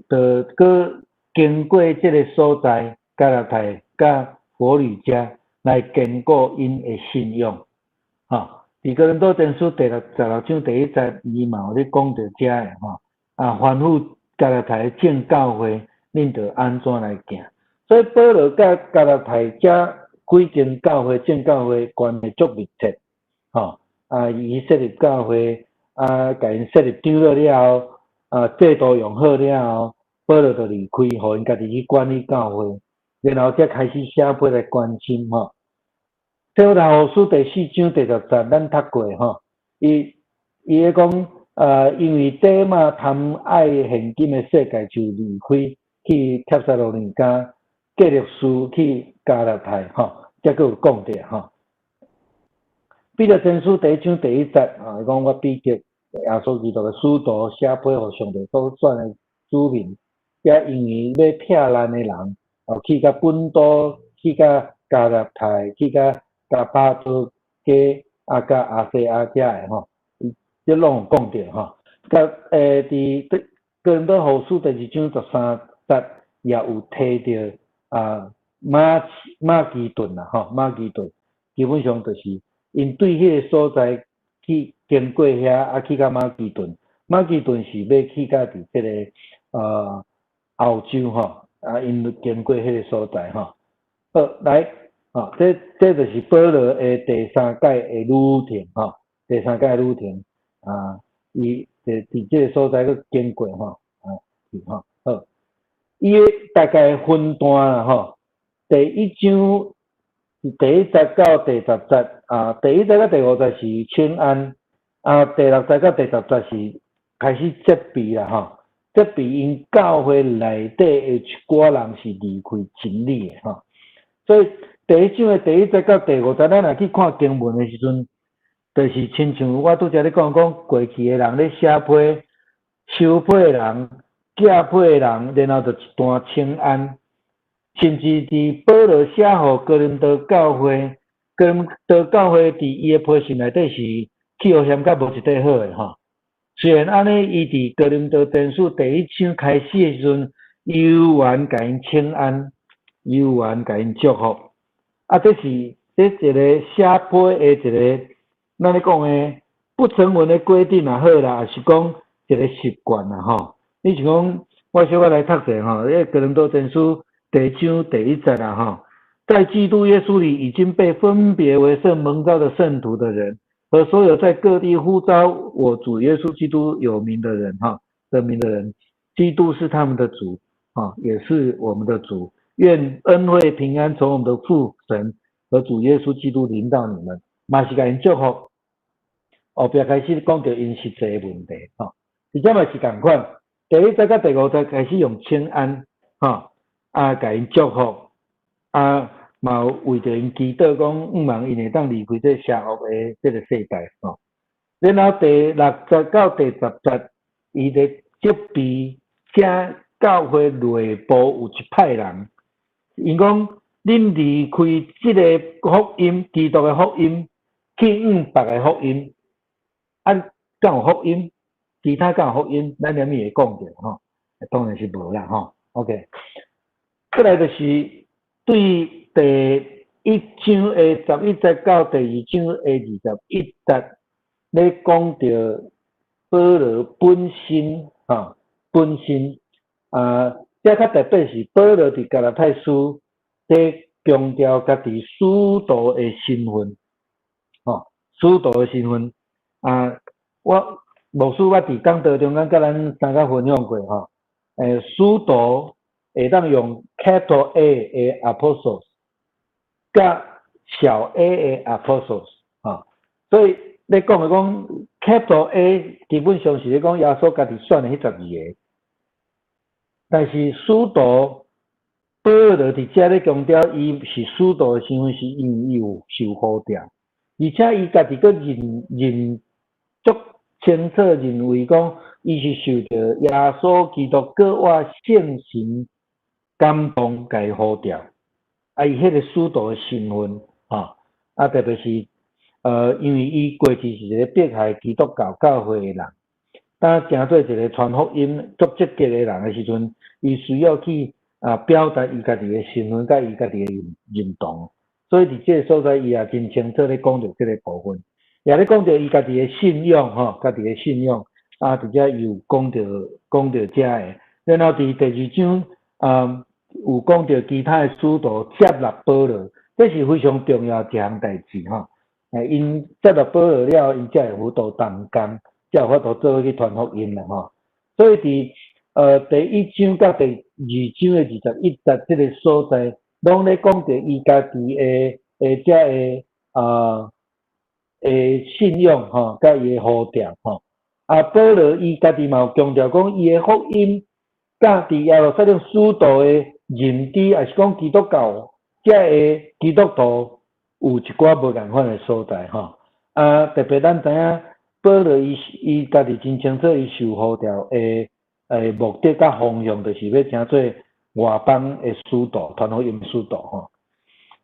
就閣經過這个所在，加勒泰佮弗呂家來堅固𪜶的信仰，吼。佇哥林多前書第16章第1節，伊嘛有咧講著遮的吼。啊，吩咐加勒泰的眾教會，恁著按怎來行？所以保羅佮加勒泰遮幾間教會、眾教會關係足密切，吼。啊，伊設立教會，啊，共𪜶設立長老了後，啊，制度用好了後，保羅就離開，予𪜶家己去管理教會。然後才開始寫批來關心吼。提摩太後書第4章第10節，咱讀過吼。伊咧講，因為底馬貪愛現今的世界，就離開去帖撒羅尼迦，革勒斯去加拉太吼，這閣有講著吼。彼得前書第1章第1節啊，伊講我彼得，耶穌基督的使徒，寫批予上帝所選的子民，也因為欲避難的人。哦，去到本都，去到加勒泰，去到加巴多加啊，佮亞細亞遮的吼，這攏有講著吼。佮佇哥林多後書第2章13節也有提著啊馬其頓啦吼，馬其頓基本上就是𪜶對彼个所在去經過遐啊，去到馬其頓，馬其頓是欲去到佇這个歐洲吼。啊，𪜶經過彼个所在吼，好來，吼，這就是保羅的第三擺的旅程吼，第三擺旅程啊，伊佇這个所在閣經過吼，啊，是吼，好，伊的大概分段啦吼，第一章第1節到第10節啊，第1節到第5節是請安，啊，第6節到第10節是開始責備啦吼。責備𪜶教會內底的一寡人是離開真理的吼，所以第一章的第1節到第5節，咱若去看經文的時陣，就是親像我拄才咧講講過去的人咧寫批、收批的人、寄批的人，然後就一段請安，甚至佇保羅寫予哥林多教會，哥林多教會佇伊的批信內底是去予嫌甲無一塊好的吼。雖然按呢，伊佇哥林多前書第一章開始的時陣，猶原共𪜶請安，猶原共𪜶祝福。啊，這是這一个寫批的一个，咱咧講的不成文的規定也好啦，抑是講一个習慣啦吼。你像講，我小可來讀者吼，這哥林多前書第一章第一節啦吼，在基督耶穌裡已經被分別為聖蒙召的聖徒的人，和所有在各地呼召我主耶穌基督有名的人，哈，的名的人，基督是他們的主，啊，也是我們的主。願恩惠平安從我們的父神和主耶穌基督臨到你們。嘛是共𪜶祝福，後壁開始講著𪜶實際的問題，吼，而且嘛是仝款。第一節佮第5節開始用請安，吼，啊，共𪜶祝福，啊。嘛有為著𪜶祈禱，講向望𪜶會當離開這邪惡的這个世界吼。然後第6節到第10節，伊咧責備遮教會內部有一派人，𪜶講恁恁離開這个福音，基督的福音，去向別个福音，啊，敢有福音？其他敢有福音？咱連咪會講著吼？當然是無啦吼。OK，過來就是對第一章的十一節到第二章的21節，咧講著保羅本身吼，本身啊，這較特別是保羅佇加拉太書咧強調家己使徒的身份，吼，使徒的身份啊，我牧師我佇講道中間佮咱三個分享過吼，使徒會當用 capital A 的 apostles，佮小 a 的 apostles，吼，所以咧講的講 capital A 基本上是咧講耶穌家己選的彼12个，但是使徒保羅佇遮咧強調，伊是使徒的身份，是因為伊有受呼召，而且伊家己閣認認足清楚認為講，伊是受著耶穌基督閣活聖神感動共伊呼召，啊，伊彼個使徒的身份，吼，啊，特別是因為伊過去是一个迫害基督教教會的人，當成做一个傳福音足積極的人的時陣，伊需要去啊表達伊家己的身份，佮伊家己的認同，所以佇這个所在，伊也真清楚咧講著這个部分，也咧講著伊家己的信仰，吼，家己的信仰，啊，佇遮伊有講著講著遮个，然後佇第二章啊，有講著其他的使徒接納保羅，這是非常重要一項代誌，吼。𪜶接納保羅了後，𪜶才會有法度同工，才有法度做伙去傳福音啦，吼。所以佇第一章佮第二章的21節這个所在，攏咧講著伊家己的的遮个啊的信仰吼，佮伊的呼召吼。啊，保羅伊家己嘛有強調講，伊的福音佮佇耶路撒冷使徒的認知，抑是講基督教遮个基督徒有一寡無仝款的所在吼。啊，特別咱知影保羅伊伊家己真清楚，伊受呼召的目的佮方向，就是欲成做外邦的使徒，傳福音使徒吼。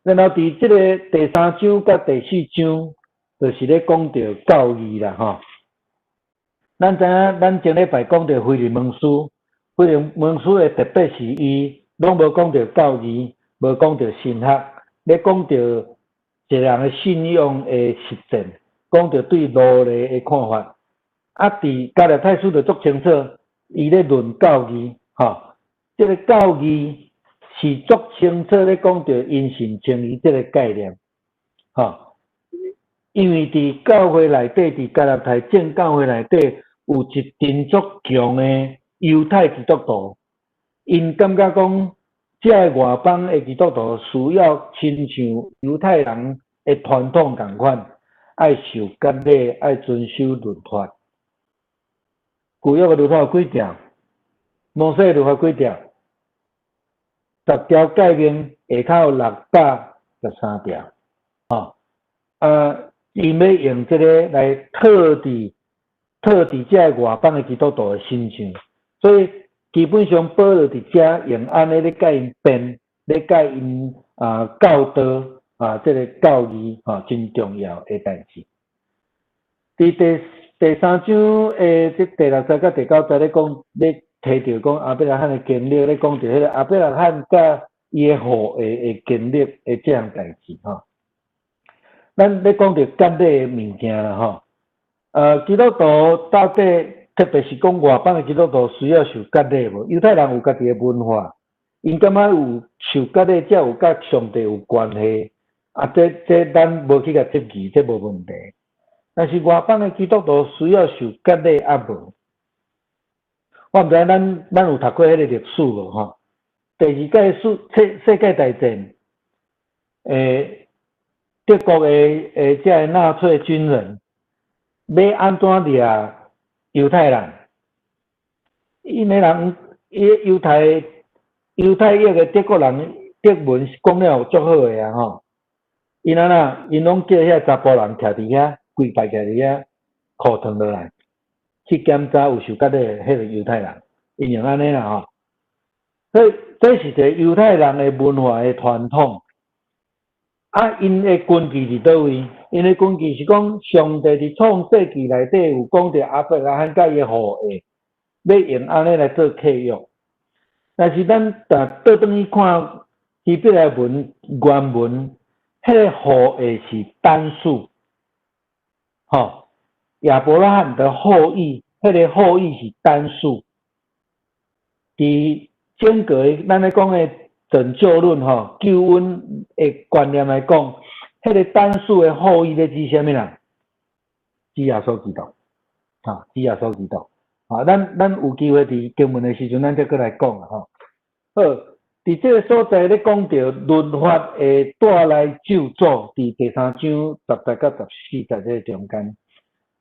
然後佇這个第三章佮第四章，就是咧講著教義啦吼。咱知影，咱前禮拜講著腓利門書，腓利門書的特別是伊攏無講著教義，無講著神學，咧講著一個人的信仰的實踐，講著對奴隸的看法。啊，佇加拉太書就足清楚，伊咧論教義，吼，這个教義是足清楚咧講著因信稱義這个概念，吼。因為佇教會內底，佇加拉太正教會內底，有一陣足強的猶太基督徒，𪜶感覺講，這个外邦的基督徒需要親像猶太人的傳統仝款，愛受割禮，愛遵守律法。舊約的律法有幾條？摩西的律法幾條？十條誡命下跤有613條，吼啊！𪜶欲用這个來套佇套佇這个外邦的基督徒的身上，所以基本上保羅佇遮用按呢咧共𪜶辯，咧共𪜶啊教導啊，這个教義吼真重要的代誌。佇第三章的這第六節佮第九節咧講，咧提著講亞伯拉罕的經歷，咧講著彼个亞伯拉罕佮伊的後裔的經歷的這項代誌吼。咱咧講著割禮的物件啦吼，基督徒到底特別是講外邦的基督徒需要受割禮無？猶太人有家己的文化，𪜶感覺有受割禮才有佮上帝有關係，啊，這這咱無去共質疑，這無問題。但是外邦的基督徒需要受割禮抑無？我毋知影咱咱有讀過彼個歷史無吼？第二屆世世世界大戰，德國的的這个納粹軍人欲按怎掠猶太人？𪜶的人，伊猶太猶太裔的德國人德文講了足好的啊吼！𪜶按怎？𪜶攏叫遐查埔人徛佇遐，規排徛佇遐，褲脫落來去檢查有受割禮的彼個猶太人，𪜶用按呢啦吼。所以這是一个猶太人的文化的傳統。啊，𪜶的根據佇佗位？𪜶的根據是講，上帝佇創世記內底有講著亞伯拉罕佮伊的後裔，欲用按呢來做契約。但是咱若倒轉去看希伯來文原文，彼個後裔是單數，吼，亞伯拉罕的後裔，彼個後裔是單數。佇整個咱咧講的拯救論吼，救恩的觀念來講，彼個單數的後裔咧指啥物啦？指耶穌基督，哈，指耶穌基督。啊，咱有機會佇經文的時陣，咱再閣來講啦，吼。好，佇這个所在咧講著律法會帶來咒詛，佇第三章10節到14節這个中間，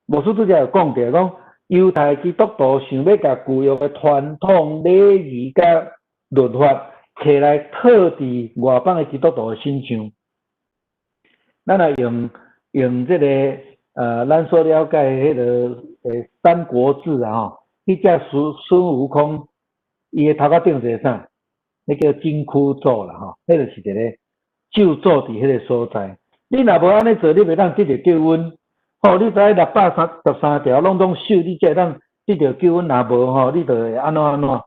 牧師拄才有講著講，猶太基督徒想欲共舊約的傳統禮儀佮律法摕來套佇外邦的基督徒的身上。咱若用這个咱所了解的彼个三國志啊吼，彼只孫悟空，伊的頭殼頂一个啥？彼叫金箍咒啦吼，彼就是一个咒詛佇彼个所在。你若無按呢做，你袂當得著救恩。吼，你知影633條攏總守，你才會當得著救恩。若無吼，你就會按怎按怎。啊，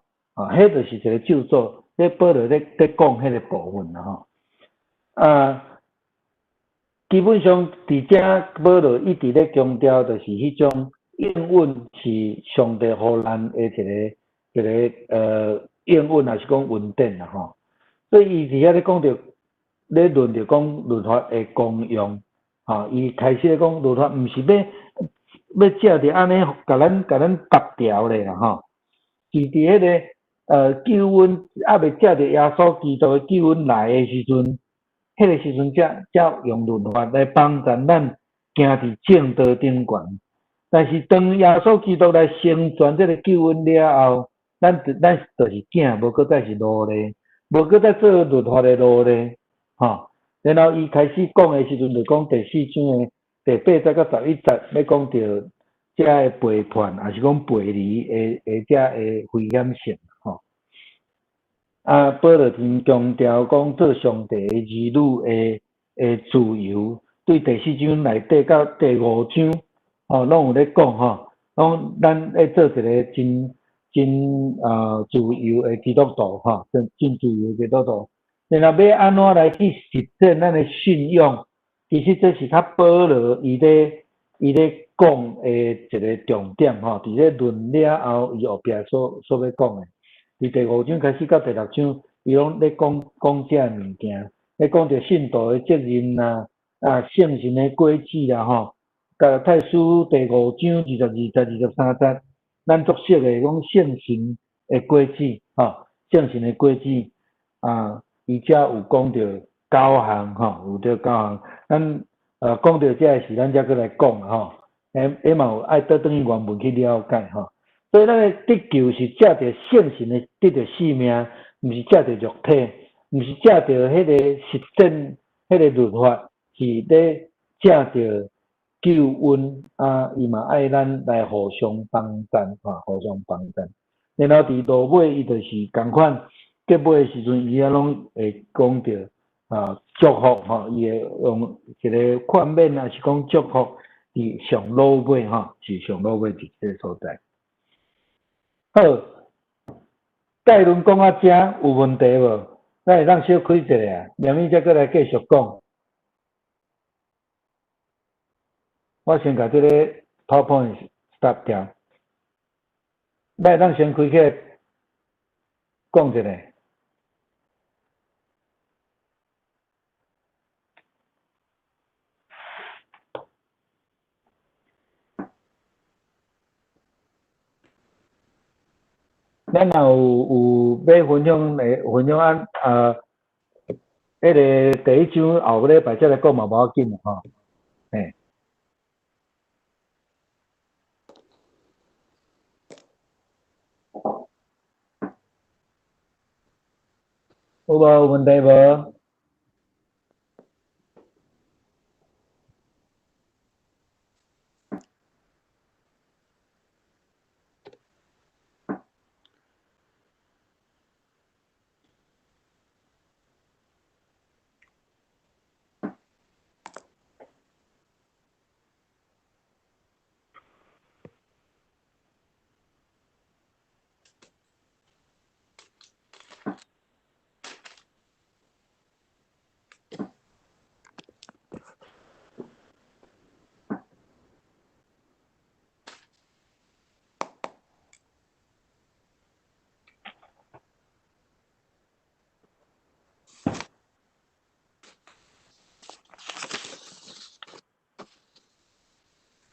彼就是一个咒詛。咧保羅咧講彼个部分啦吼。啊，基本上佇遮保羅一直咧強調，就是彼種應允是上帝予咱的一个應允，抑是講恩典啦吼。所以伊佇遐咧講著，咧論著講律法的功用，吼，伊開始咧講律法毋是欲藉著按呢，共咱縛牢咧啦吼，是佇彼个救恩猶未藉著耶穌基督的救恩來的時陣，彼个時陣才用律法來幫助咱行佇正道頂懸。但是當耶穌基督來成全這个救恩了後，咱就是囝，無閣再是奴隸，無閣再做律法的奴隸，吼。然後伊開始講的時陣，就講第四章的第8節到11節，欲講著遮的背叛，抑是講背離的遮的危險性，吼。啊，保羅真強調講做上帝的兒女的自由，對第四章內底到第五章，吼，攏有咧講吼，講咱欲做一个真真自由的基督徒，吼，真真自由的基督徒。然後欲按怎來去實踐咱的信仰，其實這是較保羅伊咧講的一个重點吼。佇咧論了後，伊後壁所欲講的，佇第五章開始到第六章，伊攏咧講講這个物件，咧講著信徒的責任啊，啊聖神的果子啦吼。加拉太書第五章22節、23節，咱足熟的講聖神的果子，吼，聖神的果子啊。伊遮有講著九項吼，有著九項。咱講著這个時，咱才閣來講吼。彼嘛有愛倒轉去原文去了解吼。所以咱的得救是藉著聖神的得著生命，毋是藉著肉體，毋是藉著彼个實踐彼个律法，是咧藉著救恩啊！伊嘛愛咱來互相幫贊，吼，互相幫贊。然後佇落尾，伊就是仝款。結尾的時陣，伊遐攏會講著啊祝福吼，伊會用一个勸勉，抑是講祝福佇上落尾吼，是上落尾佇這个所在。好，概論講到遮有問題無？咱會當小開一下啊，明暝才閣來繼續講。我先共這个 PowerPoint stop 掉，咱會當先開起來講一下。咱若有欲分享的，分享啊，彼个第一章後個禮拜再來講嘛無要緊吼，嘿。有無？有問題無？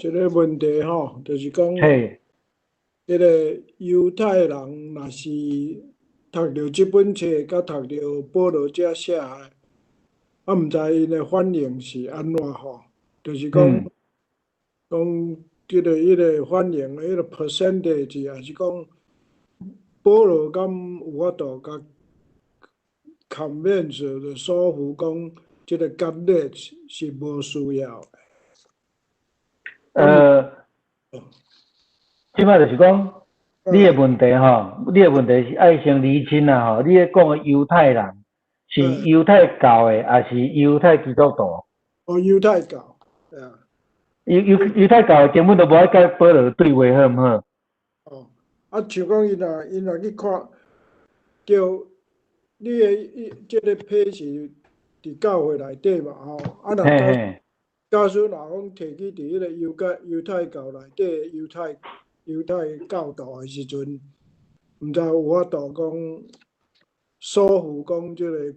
一个问题吼，就是讲，这个犹太人若是读著这本册，佮读著保罗遮写的，啊，毋知𪜶的反应是按怎吼？就是讲，讲这个彼个反应，彼个 percentage，抑是讲保罗敢有法度共 convince 就说服讲，这个割礼是无需要的。这摆就是讲，你的问题吼，你的问题是爱先厘清啦吼。你咧讲的犹太人是犹太教的，抑是犹太基督徒？哦，犹太教，啊。犹太教的根本就无爱共保罗对话，好毋好？哦，啊，像讲𪜶若去看，著你的伊这个批是伫教会内底嘛吼，啊，若假使若讲提起伫彼个犹太教内底犹太教徒的时阵，毋知有法度讲说服讲这个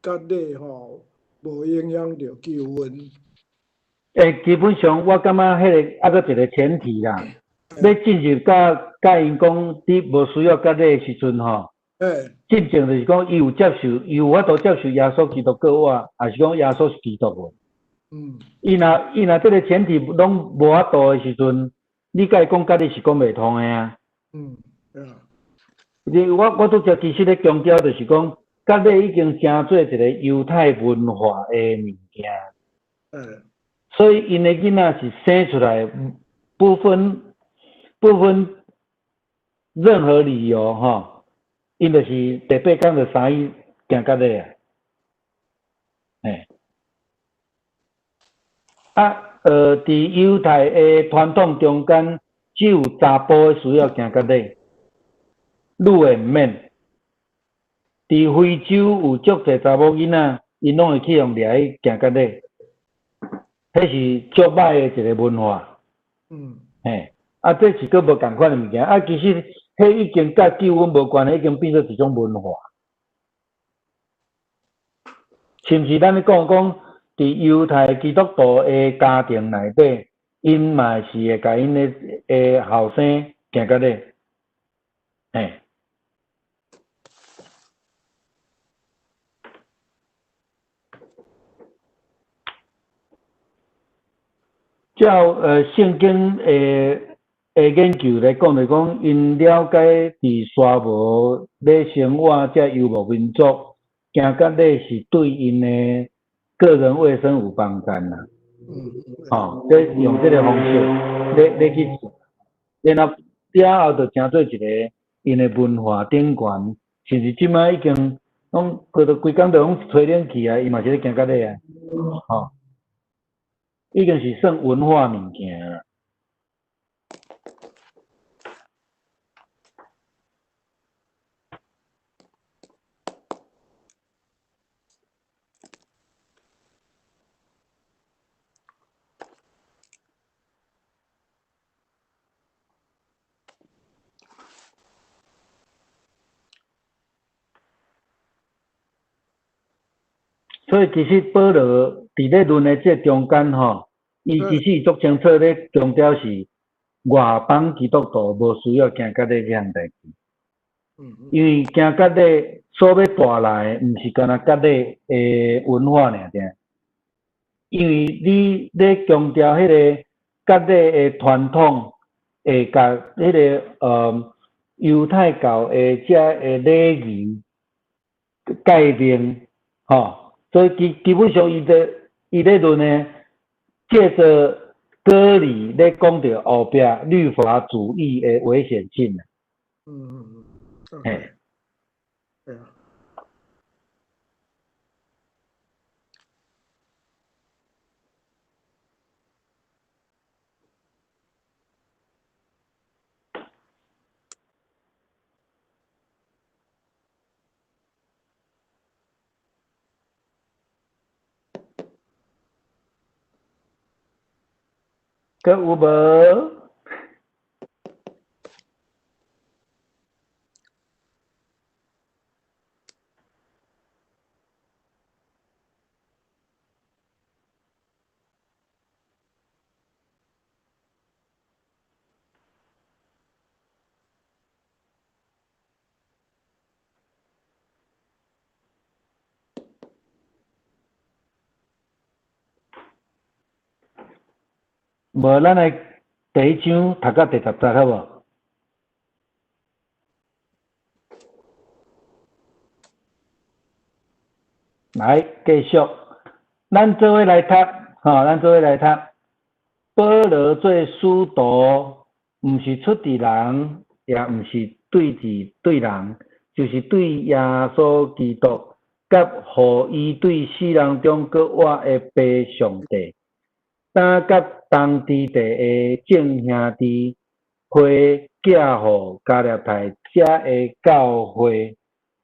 割礼吼，无影响著救恩。欸，基本上我感觉彼个犹阁一个前提啦，欲进入佮𪜶讲，你无需要割礼的时阵吼，进前就是讲伊有接受，伊有法度接受耶稣基督过活，抑是讲耶稣是基督无？伊若这个前提拢无法度的时阵，你共伊讲割礼是讲袂通的啊。你我拄才其实咧强调就是讲，割礼已经成做一个犹太文化的物件。所以𪜶的囡仔是生出来不分任何理由吼，𪜶就是第八工就送去行割礼啊。嘿。啊，伫犹太的传统中间，只有查埔的需要行割礼，女的毋免。伫非洲有足济查某囡仔，𪜶拢会去予掠去行割礼，彼是足歹的一个文化。嘿，啊，这是阁无仝款的物件。啊，其实彼已经佮救恩无关系，已经变做一种文化。是毋是咱咧讲讲，伫犹太基督徒的家庭内底，𪜶嘛是会共𪜶的后生行割礼？嘿。照圣经的研究来讲，就讲𪜶了解伫沙漠咧生活，这游牧民族行割礼是对𪜶的个人卫生有帮助啦。吼，这用这个方式咧去做，然后了后就成做一个𪜶的文化顶悬，甚至这摆已经拢规都规工都拢吹冷气啊，伊嘛是咧行割礼啊，吼。已经是算文化物件啦。所以其实保罗伫咧论的这中间吼，伊其实足清楚咧强调是外邦基督徒无需要行割礼这项代志。因为行割礼所欲带来的，毋是干焦割礼的文化尔尔。因为你咧强调彼个割礼的传统，会共彼个犹太教的这个礼仪改变，吼。所以基本上伊咧论呢，借著割礼咧讲著后壁律法主义的危险性啊。嘿。对啊。阁有无？無，咱來第一章讀到第10節好無？來，繼續，咱做伙來讀，吼，咱做伙來讀。保羅做使徒，毋是出佇人，也毋是對佇對人，就是對耶穌基督，佮予伊對死人中閣活的父上帝，擔佮同佇地的眾兄弟批寄予加勒泰遮的教會，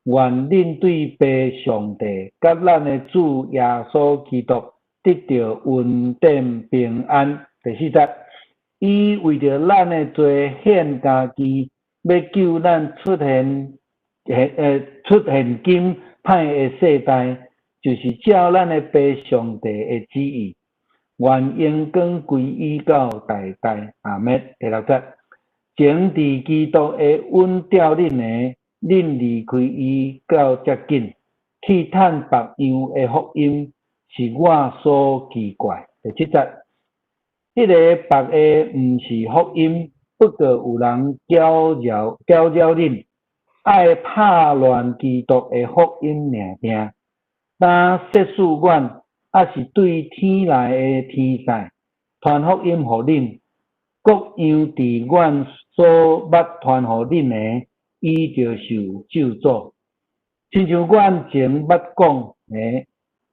願恁對父上帝佮咱的主耶穌基督得著恩典平安。第四節，伊為著咱的罪獻家己，欲救咱出現出現今歹的世代，就是照咱的父上帝的旨意。願榮光歸於到代代，阿們。第六節，前佇基督的阮吊恁的，恁離開伊到遮緊，去趁別樣的福音，是我所奇怪。第七節，彼個別的毋是福音，不過有人攪擾攪擾恁，愛拍亂基督的福音爾爾。當設使阮，抑是對天來的天使，傳福音予恁，各樣佇阮所捌傳予恁的，伊就受咒詛。親像阮前捌講的，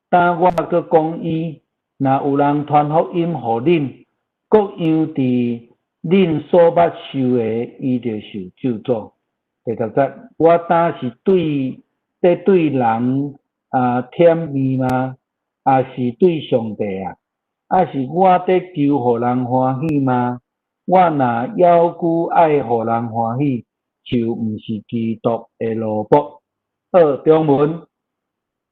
當我閣講伊，若有人傳福音予恁，各樣佇恁所捌受的，伊就受咒詛。第十節，我當是對佇對人啊舔面嗎？抑是對上帝啊？抑是我佇求予人歡喜嗎？我若猶閣愛予人歡喜，就毋是基督的奴僕。二中文，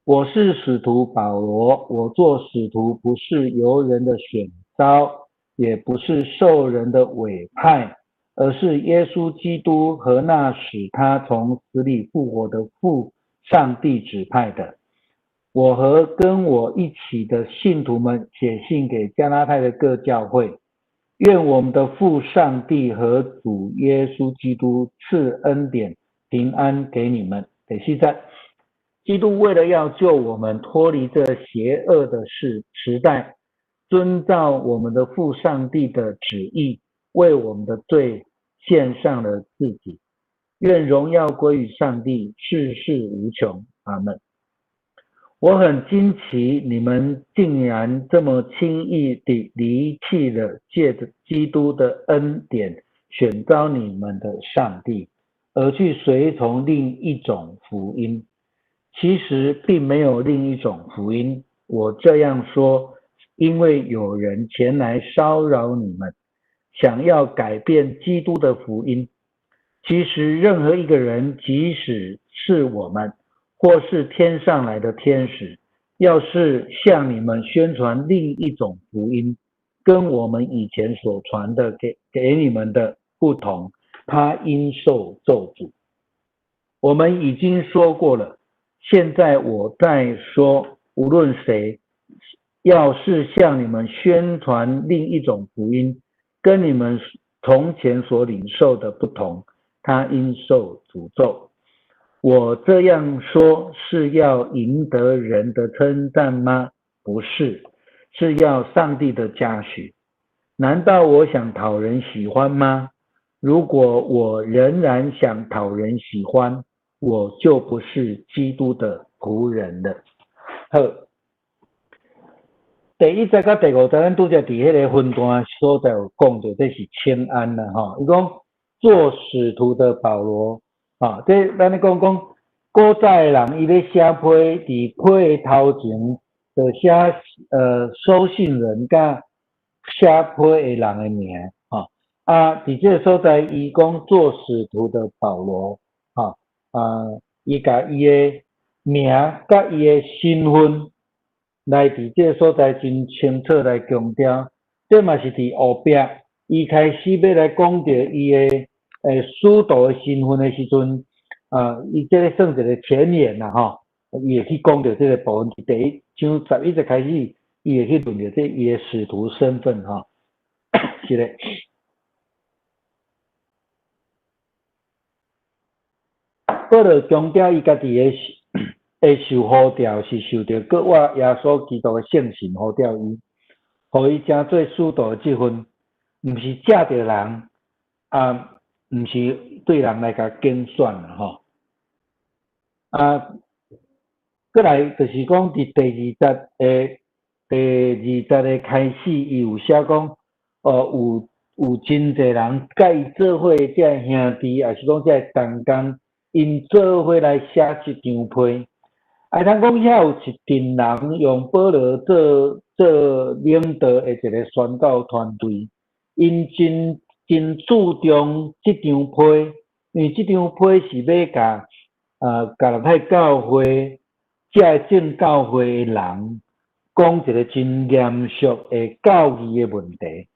我是使徒保羅，我做使徒不是由人的選召，也不是受人的委派，而是耶穌基督和那使他從死裡復活的父上帝指派的。我和跟我一起的信徒們寫信給加拉太的各教會，願我們的父上帝和主耶穌基督賜恩典平安給你們。第四節，基督為了要救我們脫離這邪惡的世時代，遵照我們的父上帝的旨意，為我們的罪獻上了自己。願榮耀歸於上帝，世世無窮。阿門。我很驚奇，你們竟然這麼輕易地離棄了借著基督的恩典選召你們的上帝，而去隨從另一種福音。其實並沒有另一種福音。我這樣說，因為有人前來騷擾你們，想要改變基督的福音。其實任何一個人，即使是我們，或是天上來的天使，要是向你們宣傳另一種福音，跟我們以前所傳的給你們的不同，他應受咒詛。我們已經說過了，現在我再說，無論誰要是向你們宣傳另一種福音，跟你們從前所領受的不同，他應受詛咒。我這樣說是要贏得人的稱讚嗎？不是，是要上帝的嘉許。難道我想討人喜歡嗎？如果我仍然想討人喜歡，我就不是基督的僕人了。好，第一節佮第五節，咱拄則佇彼个分段所在有講著，這是請安啦吼。伊講做使徒的保羅。啊，這咱咧講講古早的人，伊咧寫批，佇批的頭前就寫收信人佮寫批的人的名，吼。啊，佇這个所在，伊講做使徒的保羅，吼，啊，伊共伊的名佮伊的身份來佇這个所在真清楚來強調。這嘛是佇後壁，伊開始欲來講著伊的使徒的身份的時陣，啊，伊這个算一個前言啦，吼，伊會去講著這個部分。第一章11節開始，伊會去論著這伊的使徒身份，吼。一下。保羅強調伊家己的會受呼召，是受著閣活耶穌基督的聖神呼召伊，予伊成做使徒的職分，毋是藉著人，啊，毋是對人來共揀選啦吼。啊，閣來就是講佇第二節的開始，伊有寫講，有真濟人佮伊做伙這个兄弟，抑是講這个同工，𪜶做伙來寫這張批。啊，通講遐有一陣人用保羅做領導的一個宣教團隊，𪜶真真注重這張批，因為這張批是欲共加拉太教會這个正教會的人講一個真嚴肅的教義的問題，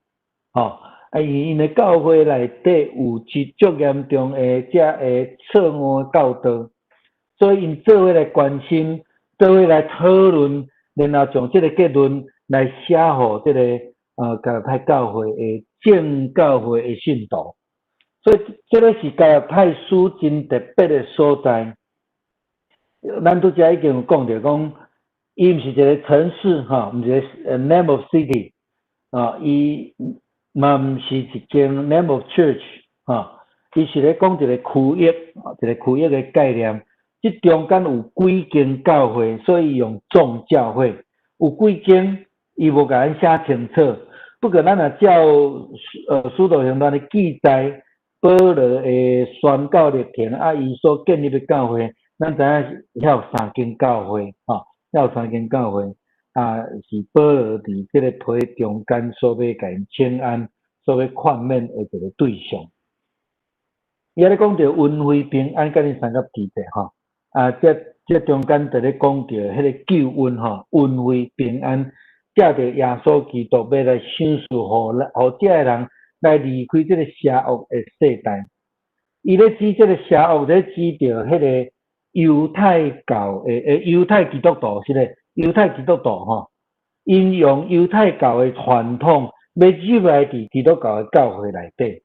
吼，啊，𪜶的教會內底有一足嚴重的這个錯誤的教導，所以𪜶做伙來關心，做伙來討論，然後將這個結論來寫予這個加拉太教會的正教會的信徒。所以這個是加拉太書真特別的所在。咱拄才已經有講著講，伊毋是一個城市吼，毋是一個 name of city，啊，伊嘛毋是一間 name of church，吼，伊是咧講一個區域，一個區域的概念。這中間有幾間教會，所以用眾教會。有幾間，伊無共咱寫清楚。不過咱若照使徒行傳的記載，保羅的宣教歷程，啊，伊所建立的教會，咱知影遐有三間教會，吼，遐有三間教會，啊，是保羅佇這個批中間所欲共𪜶請安、所欲勸勉的一個對象。伊咧講著恩惠平安，佮恁相佮記者吼，啊，這中間就咧講著彼個救恩吼，恩惠平安，藉著耶穌基督欲來賞賜予咱，予這个人來離開這個邪惡的世代。伊咧指這個邪惡，咧指著彼個猶太教的猶太基督徒，是咧猶太基督徒吼，𪜶用猶太教的傳統，欲入來佇基督教的教會內底，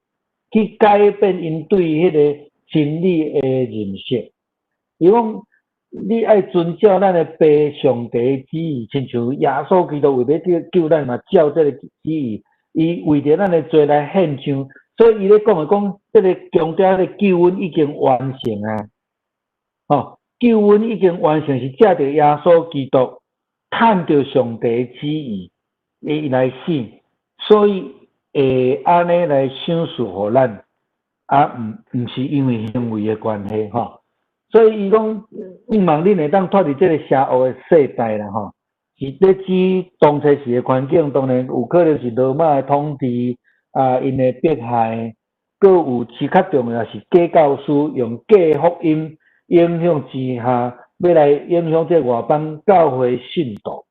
去改變𪜶對彼個真理的認識。伊講你愛遵照咱的父上帝旨意，親像耶穌基督為欲救咱嘛，照這個旨意，伊為著咱的罪來獻上，所以伊咧講的講，這個強調彼個救恩已經完成啊！吼，救恩已經完成，是藉著耶穌基督趁著上帝旨意，伊來死，所以會按呢來賞賜予咱，啊，毋是因為行為的關係，吼。所以伊講，希望恁會當脫離這個邪惡的世代啦，吼，是咧指當初時的環境，當然有可能是羅馬的統治啊，𪜶的迫害，閣有其較重要是假教師用假福音影響之下，欲來影響這外邦教會信徒。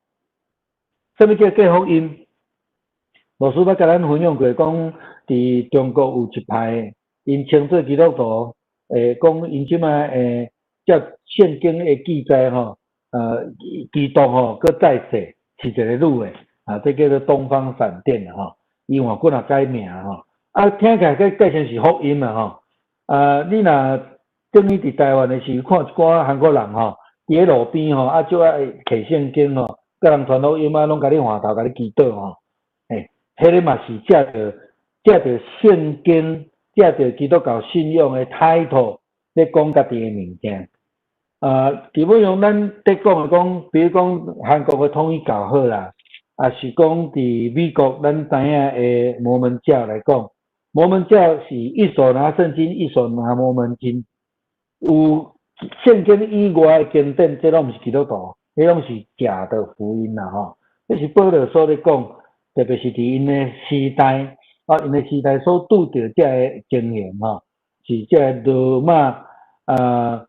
啥物叫假福音？牧師捌共咱分享過，講佇中國有一派，𪜶稱做基督徒。講𪜶這擺照聖經的記載吼，基督吼閣再世是一個女的，啊，這叫做東方閃電吼，伊換幾若改名吼，啊，聽起來閣改成是福音啊吼，啊，你若等於佇台灣的時看一寡韓國人吼，佇咧路邊吼，啊，就愛摕聖經吼，佮人傳福音啊，攏共你回頭共你祈禱吼，嘿，彼個嘛是藉著聖經。藉著基督教信仰的 title 咧講家己的物件，啊，基本上咱咧講的講，比如講韓國的統一教好啦，抑是講佇美國咱知影的摩門教來講，摩門教是一手拿聖經，一手拿摩門經，有聖經以外的經典，這攏毋是基督徒，彼攏是假的福音啦吼。這是保羅所咧講，特別是佇𪜶的時代。啊，𪜶的時代所拄著這个情形吼，是這个羅馬啊，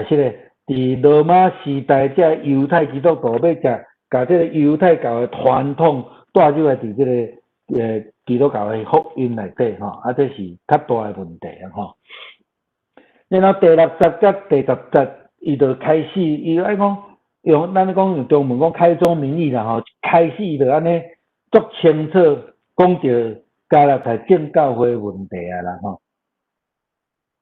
是咧，佇羅馬時代，這個猶太基督徒欲食，共這個猶太教的傳統帶入來佇這個基督教的福音內底吼，啊，這是較大的問題啊吼。然後第六節佮第十節，伊就開始，伊愛講用咱講用中文講開宗明義啦吼，開始伊就按呢足清楚講著。加勒泰正教會問題啊啦吼。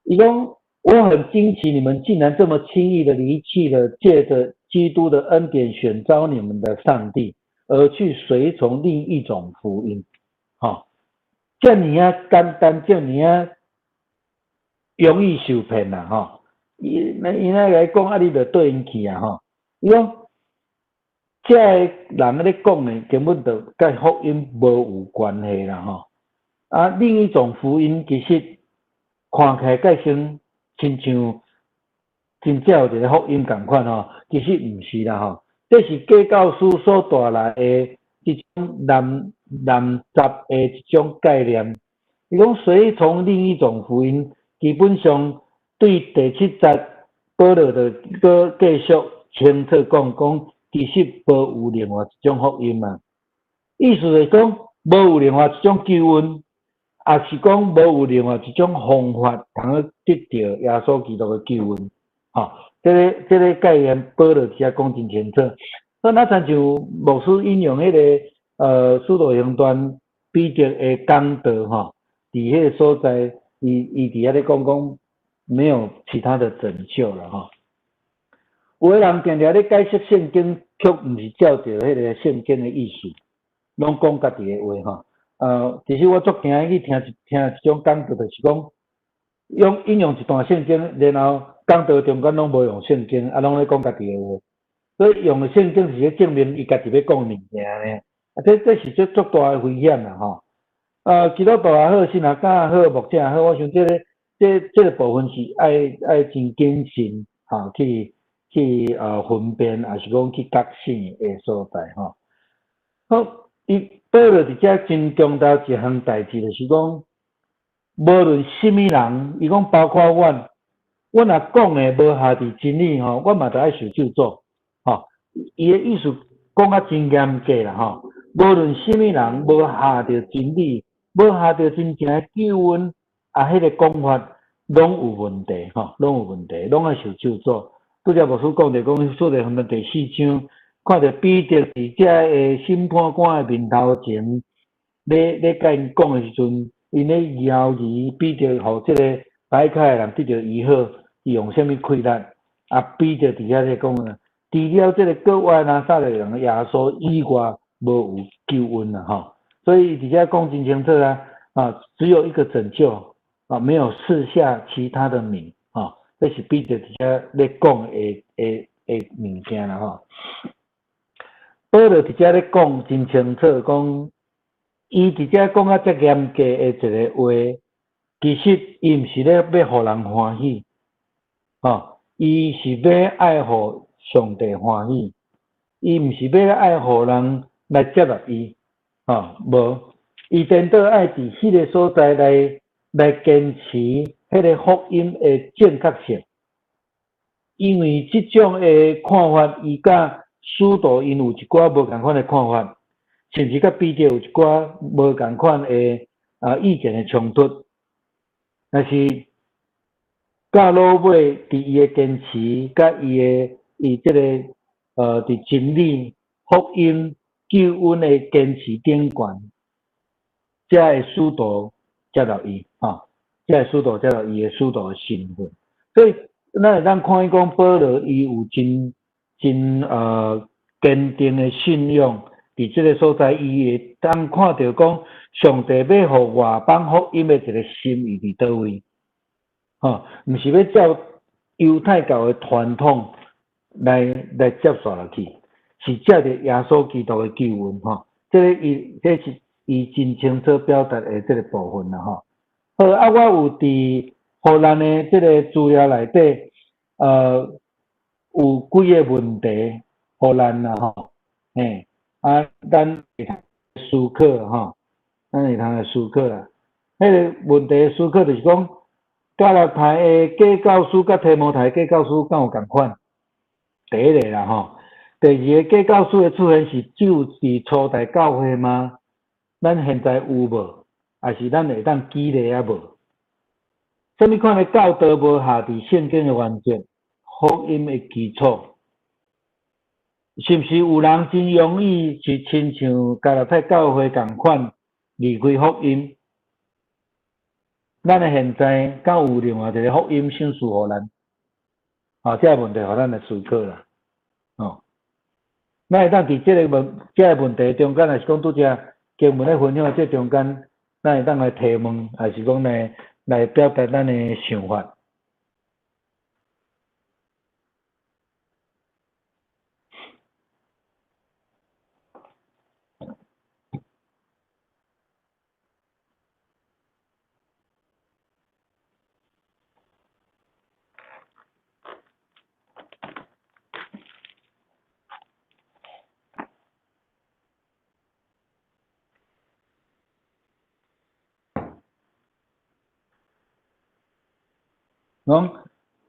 伊講，我很驚奇，你們竟然這麼輕易的離棄了借著基督的恩典選召你們的上帝，而去隨從另一種福音。吼，遮爾仔簡單，遮爾仔容易受騙啦吼。伊那伊那來講，啊，你就綴𪜶去啊吼。伊講，這个人咧講的根本就佮福音無有關係啦吼。啊，另一種福音其實看起來蓋先親像真正有一個福音仝款吼，其實毋是啦吼。這是假教師所帶來的一種濫濫雜的一種概念。伊講隨從另一種福音，基本上對第七節保羅就閣繼續清楚講講，其實無有另外一種福音啊。意思是講，無有另外一種救恩，也是講無有另外一種方法，通去得著耶穌基督的救恩。吼，這個概念保羅佇遮講真清楚。所以，若親像牧師引用彼個使徒行傳彼得的講道吼，佇彼個所在，伊佇遐咧講講，沒有其他的拯救了吼。有的人定定咧解釋聖經，卻毋是照著彼個聖經的意思，攏講家己的話吼。其實我足驚去聽一聽一種講道，就是講用引用一段聖經，然後講道中間攏無用聖經，啊，攏咧講家己的話。所以用的聖經是咧證明伊家己欲講的物件爾。啊，這是足足大的危險啦吼。基督徒也好，神學家也好，牧者也好，我想這個部分是愛真謹慎吼，去分辨，抑是講去覺醒的所在吼。好，伊保羅佇遮真強調一項代誌，就是講，無論啥物人，伊講包括阮，阮若講的無合佇真理吼，阮嘛著愛受咒詛吼。伊的意思講甲真嚴格啦吼。無論啥物人無合著真理，無合著真正的救恩，啊，彼個講法攏有問題吼，攏有問題，攏愛受咒詛。拄才牧師講著講，使徒行傳第四章，看著彼得佇遮个審判官的面頭前，咧佮𪜶講的時陣，𪜶咧枵疑彼得，予這个掰開的人得著醫好，伊用啥物氣力？啊，彼得佇遐咧講啊，除了這个國外拿撒勒人耶穌以外，無有救恩啦吼。所以佇遮講真清楚啊，啊，只有一個拯救啊，沒有賜下其他的名啊，這是彼得佇遮咧講的物件啦吼。保羅佇遮咧講真清楚，講伊佇遮講甲遮嚴格的一個話，其實伊毋是咧欲予人歡喜，吼，伊是欲愛予上帝歡喜，伊毋是欲愛予人來接納伊，吼，無，伊顛倒愛佇彼個所在來堅持彼個福音的正確性，因為這種的看法，伊佮使徒𪜶有一寡無仝款的看法，甚至佮彼得有一寡無仝款的意見的衝突，但是到落尾，佇伊的堅持，佮伊的伊這個佇真理、福音、救恩的堅持頂懸，才會使徒接納伊，吼，才會使徒接納伊的使徒的身份。所以，咱會當看伊講保羅伊有真真堅定的信仰，佇這个所在，伊會當看著講上帝欲予外邦福音的一个心意佇佗位，吼，毋是欲照猶太教的傳統來接續落去，是藉著耶穌基督的救恩，吼，這个伊這是伊真清楚表達的這个部分啦，吼。好，啊，我有佇予咱的這个資料內底，有幾个問題予咱啦，吼，嘿，啊，咱會通思考吼，咱會通來思考啦。彼个問題思考就是講，加拉太的假教師佮提摩太假教師敢有仝款？第一个啦，吼。第二個假教師的出現是只有佇初代教會嗎？咱現在有無？抑是咱會當舉例啊無？啥物款的教導無合佇聖經的原則、福音的基礎？是毋是有人真容易是親像加拉太教會仝款，離開福音。咱的現在敢有另外一个福音賞賜予咱？吼，這个問題予咱來思考啦。吼，咱會當佇這个問題中間，若是講拄才經文咧分享的這中間，咱會當來提問，還是講來表達咱的想法？講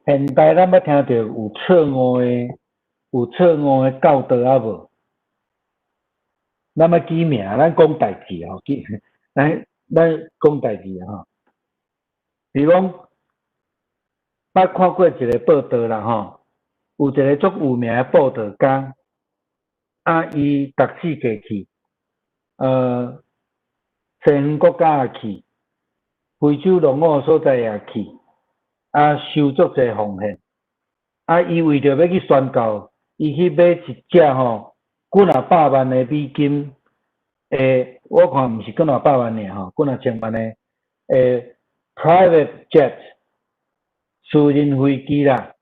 現代咱捌聽著有錯誤的教導啊無？咱捌記名，咱講代誌吼，記咱講代誌吼。比如講，捌看過一个報道啦吼，有一个足有名的報道家，啊，伊逐四界去，西方國家也去，非洲落伍所在也去。啊，收足濟奉獻，啊，伊為著欲去宣教，伊去買一隻吼幾若百萬的美金，我看毋是幾若百萬爾吼，幾若千萬的，private jet 私人飛機啦。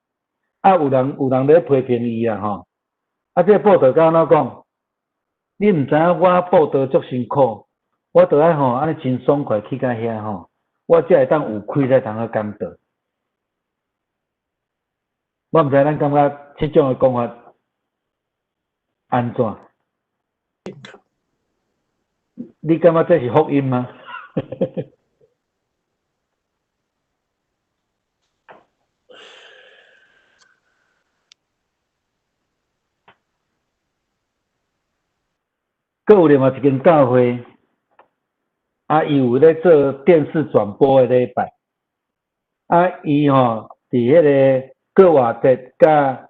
啊，有人咧批評伊啦吼。啊，這个報道家按怎講？你毋知影我報道足辛苦，我著愛吼按呢真爽快去到遐吼，我才會當有氣才通去講道。我毋知咱感覺這種的講法按怎？你感覺這是福音嗎？閣有另外一間教會，啊，伊有咧做電視轉播的禮拜，啊，伊吼佇彼个復活節佮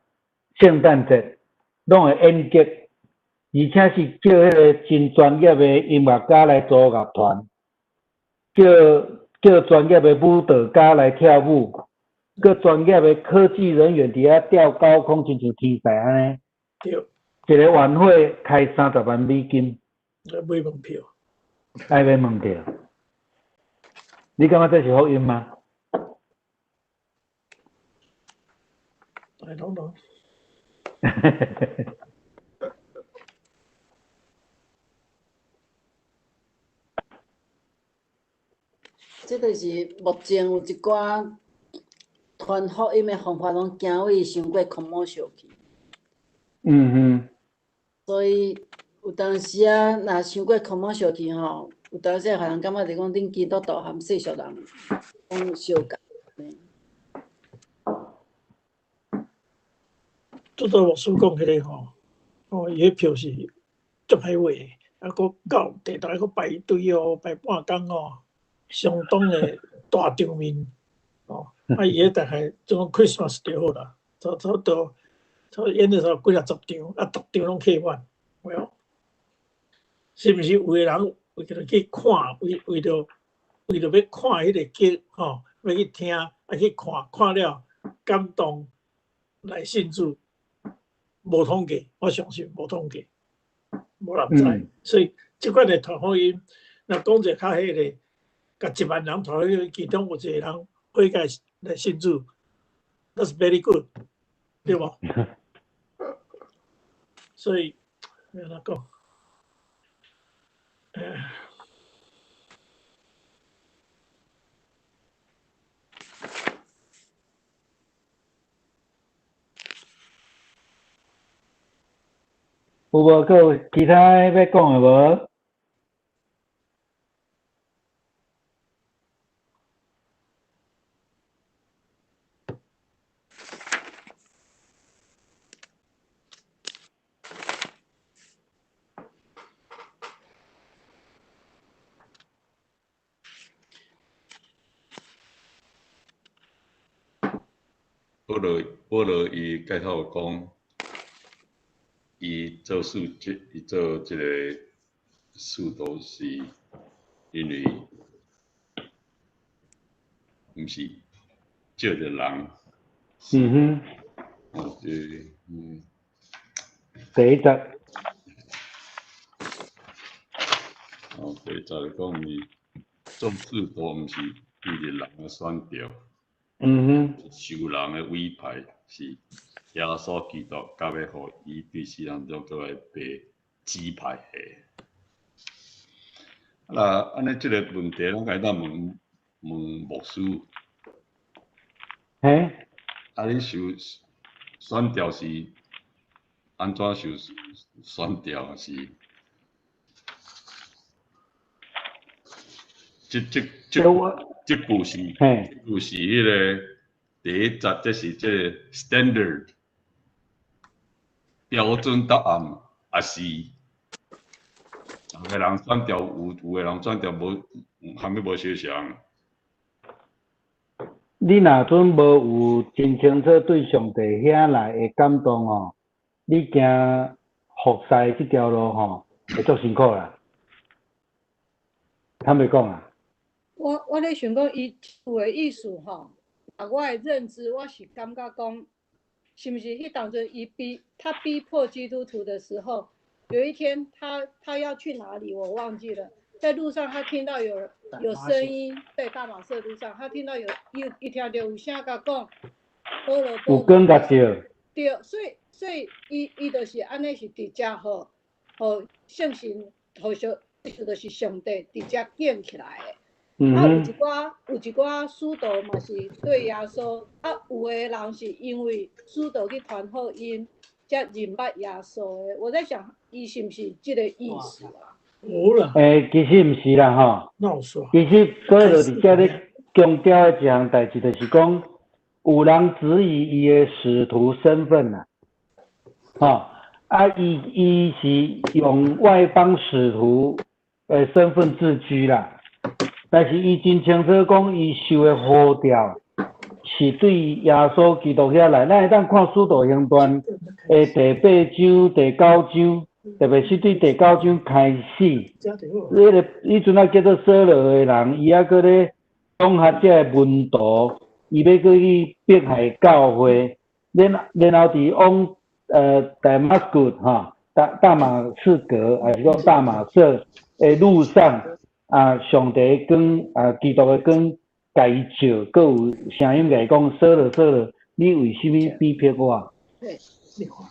聖誕節攏會演劇，而且是叫彼个真專業的音樂家來組樂團，叫專業的舞蹈家來跳舞，閣專業的科技人員佇遐吊高空，親像天才按呢。對。一个晚會開30萬美金。愛買門票。愛買門票。你感覺這是福音嗎？ I don't know。這就是目前有一寡傳福音的方法，攏驚為傷過 commercial 去。所以有當時啊，若傷過 commercial 去吼，有當時會予人感覺就講恁基督徒含世俗人攏相仝。拄拄牧師講彼个吼，哦，伊彼票是足歹買的，啊，閣到地台閣排隊哦，排半工哦，相當的大場面哦。啊，伊彼大概總講 Christmas 就好啦，差不多，差演的時候幾若十場，啊，逐場攏客滿，有是毋是有的人為著去看，為著欲看彼个劇吼，欲去聽，啊去看，看了感動來信主，無統計，我相信無統計，無人知。所以這款的傳福音，若講一個較彼个，共1萬人傳福音，其中有一個人悔改來信主，That's very good，對無？所以欲按怎講？有無閣有其他欲講的無？保羅伊開頭講，伊做使，伊做這个使徒是因為毋是照著人。哦，這第一節。哦，第一節講伊做使徒毋是為著人的選召，受人的委派，是耶穌基督到尾予伊對世人中閣來被指派的。啊，按呢這个問題，咱會當問問牧師。嘿？啊，你受選召是按怎受選召？是？這這這這句是，這句是彼个第一節，這是這个 standard 標準答案，抑是有个人選召有，有个人選召無，啥物無相像。你若陣無有真清楚對上帝遐來的感動吼，你行服侍這條路吼，會足辛苦啦。坦白講啊。我咧想講，伊有的意思吼，啊，我的認知，我是感覺講，是毋是彼當陣伊逼他逼迫基督徒的時候，有一天他要去哪裡，我忘記了。在路上，他聽到有聲音，在大馬色路上，他聽到有伊聽著有聲共講，保羅，有光共照。對，所以伊就是按呢是佇遮予聖神，予上，就是上帝佇遮建起來的。啊，有一寡使徒嘛是對耶穌，啊，有的人是因為使徒去傳福音，才認捌耶穌的。我在想，伊是毋是這个意思啊？無啦。其實毋是啦，吼。其實保羅佇遮咧強調的一項代誌，就是講有人質疑伊的使徒身份啦，吼，啊，伊是用外邦使徒的身份自居啦。但是伊真清楚講，伊受的呼召是對耶穌基督遐來。咱會當看《使徒行傳》的第八章、第九章，特別是對第九章開始，彼个彼陣仔叫做掃羅的人，伊猶閣咧統合這个門徒，伊欲閣去迫害教會，然後佇往Damascus 吼，大馬士革，抑是講大馬色的路上。啊！上帝的光啊，基督的光，共伊照，閣有聲音共伊講：掃羅，掃羅，你為啥物逼迫我？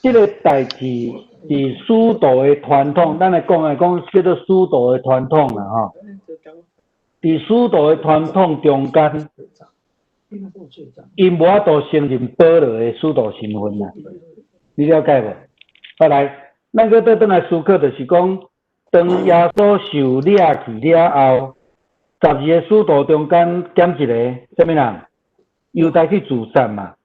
這个代誌佇使徒的傳統，咱來講來講叫做使徒的傳統啦，吼。佇使徒的傳統中間，𪜶無法度承認保羅的使徒身份啦。你了解無？好來，咱閣倒轉來思考，就是講。當耶穌受掠去了後，12个使徒中間減一個，啥物人？猶大去自殺嘛。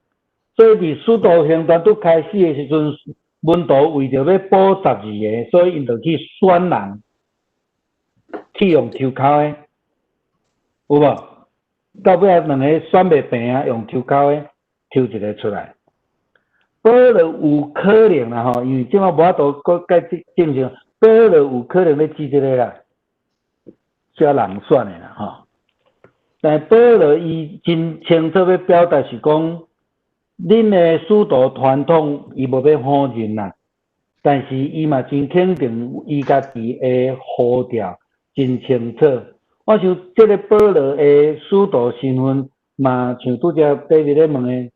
所以佇使徒行傳拄開始的時陣，門徒為著欲保12个，所以𪜶就去選人，去用抽鬮的，有無？到尾仔兩个選袂平啊，用抽鬮的抽一个出來。保羅有可能啦吼，因為這馬無法度閣再證實。保羅有可能咧指這个啦，需要人選的啦吼。但保羅伊真清楚欲表達是講，恁的使徒傳統伊無欲否認啦，但是伊嘛真肯定伊家己的呼召真清楚。我想這个保羅的使徒身份嘛，像拄才 David 咧問的，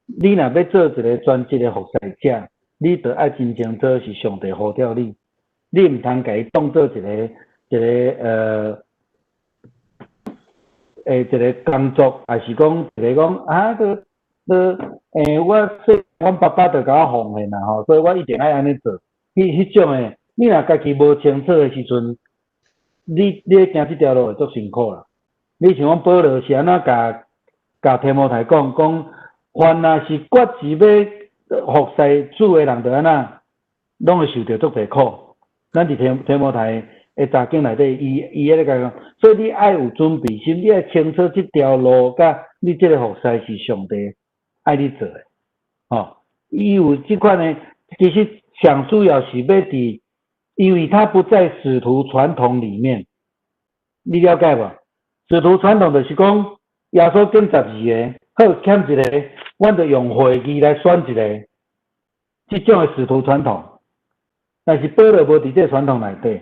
你若欲做一个專職的服侍者，你著愛真清楚是上帝呼召你。你毋通共伊當做一个工作，抑是講一个講啊，都都我細阮爸爸就共我奉獻啦吼，所以我一定愛按呢做。彼種的，你若家己無清楚的時陣，你咧行這條路會足辛苦啦。你像講保羅是按怎共提摩太講，講凡若是決志欲服侍主的人，就按怎，攏會受著足濟苦。咱佇提摩太的查經內底，伊咧共講，所以你愛有準備心，你愛清楚這條路，佮你這个服侍是上帝愛你做的，吼。伊有這款的，其實上主要是欲佇，因為他不在使徒傳統裡面，你了解無？使徒傳統就是講，耶穌揀12個，好欠一個，阮就用會議來選一個，這種的使徒傳統。但是保羅無佇這個傳統內底，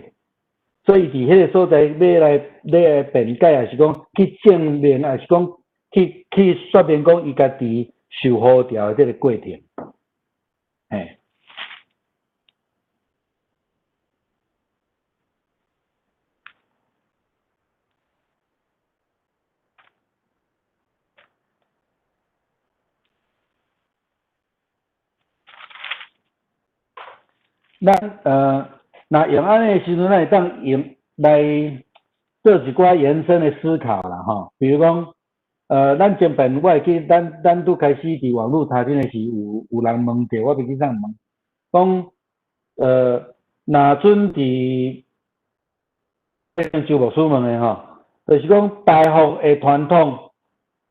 所以佇彼個所在欲來欲來辯解，抑是講去證明，抑是講去說明講伊家己受呼召的這個過程，嘿。咱若用按呢的時陣，咱會當用來做一寡延伸的思考啦，吼。比如講，咱前擺我會記，咱拄開始佇網路查經的時，有人問著，我袂記啥人問，講，若準佇周牧師問的吼，就是講大福的傳統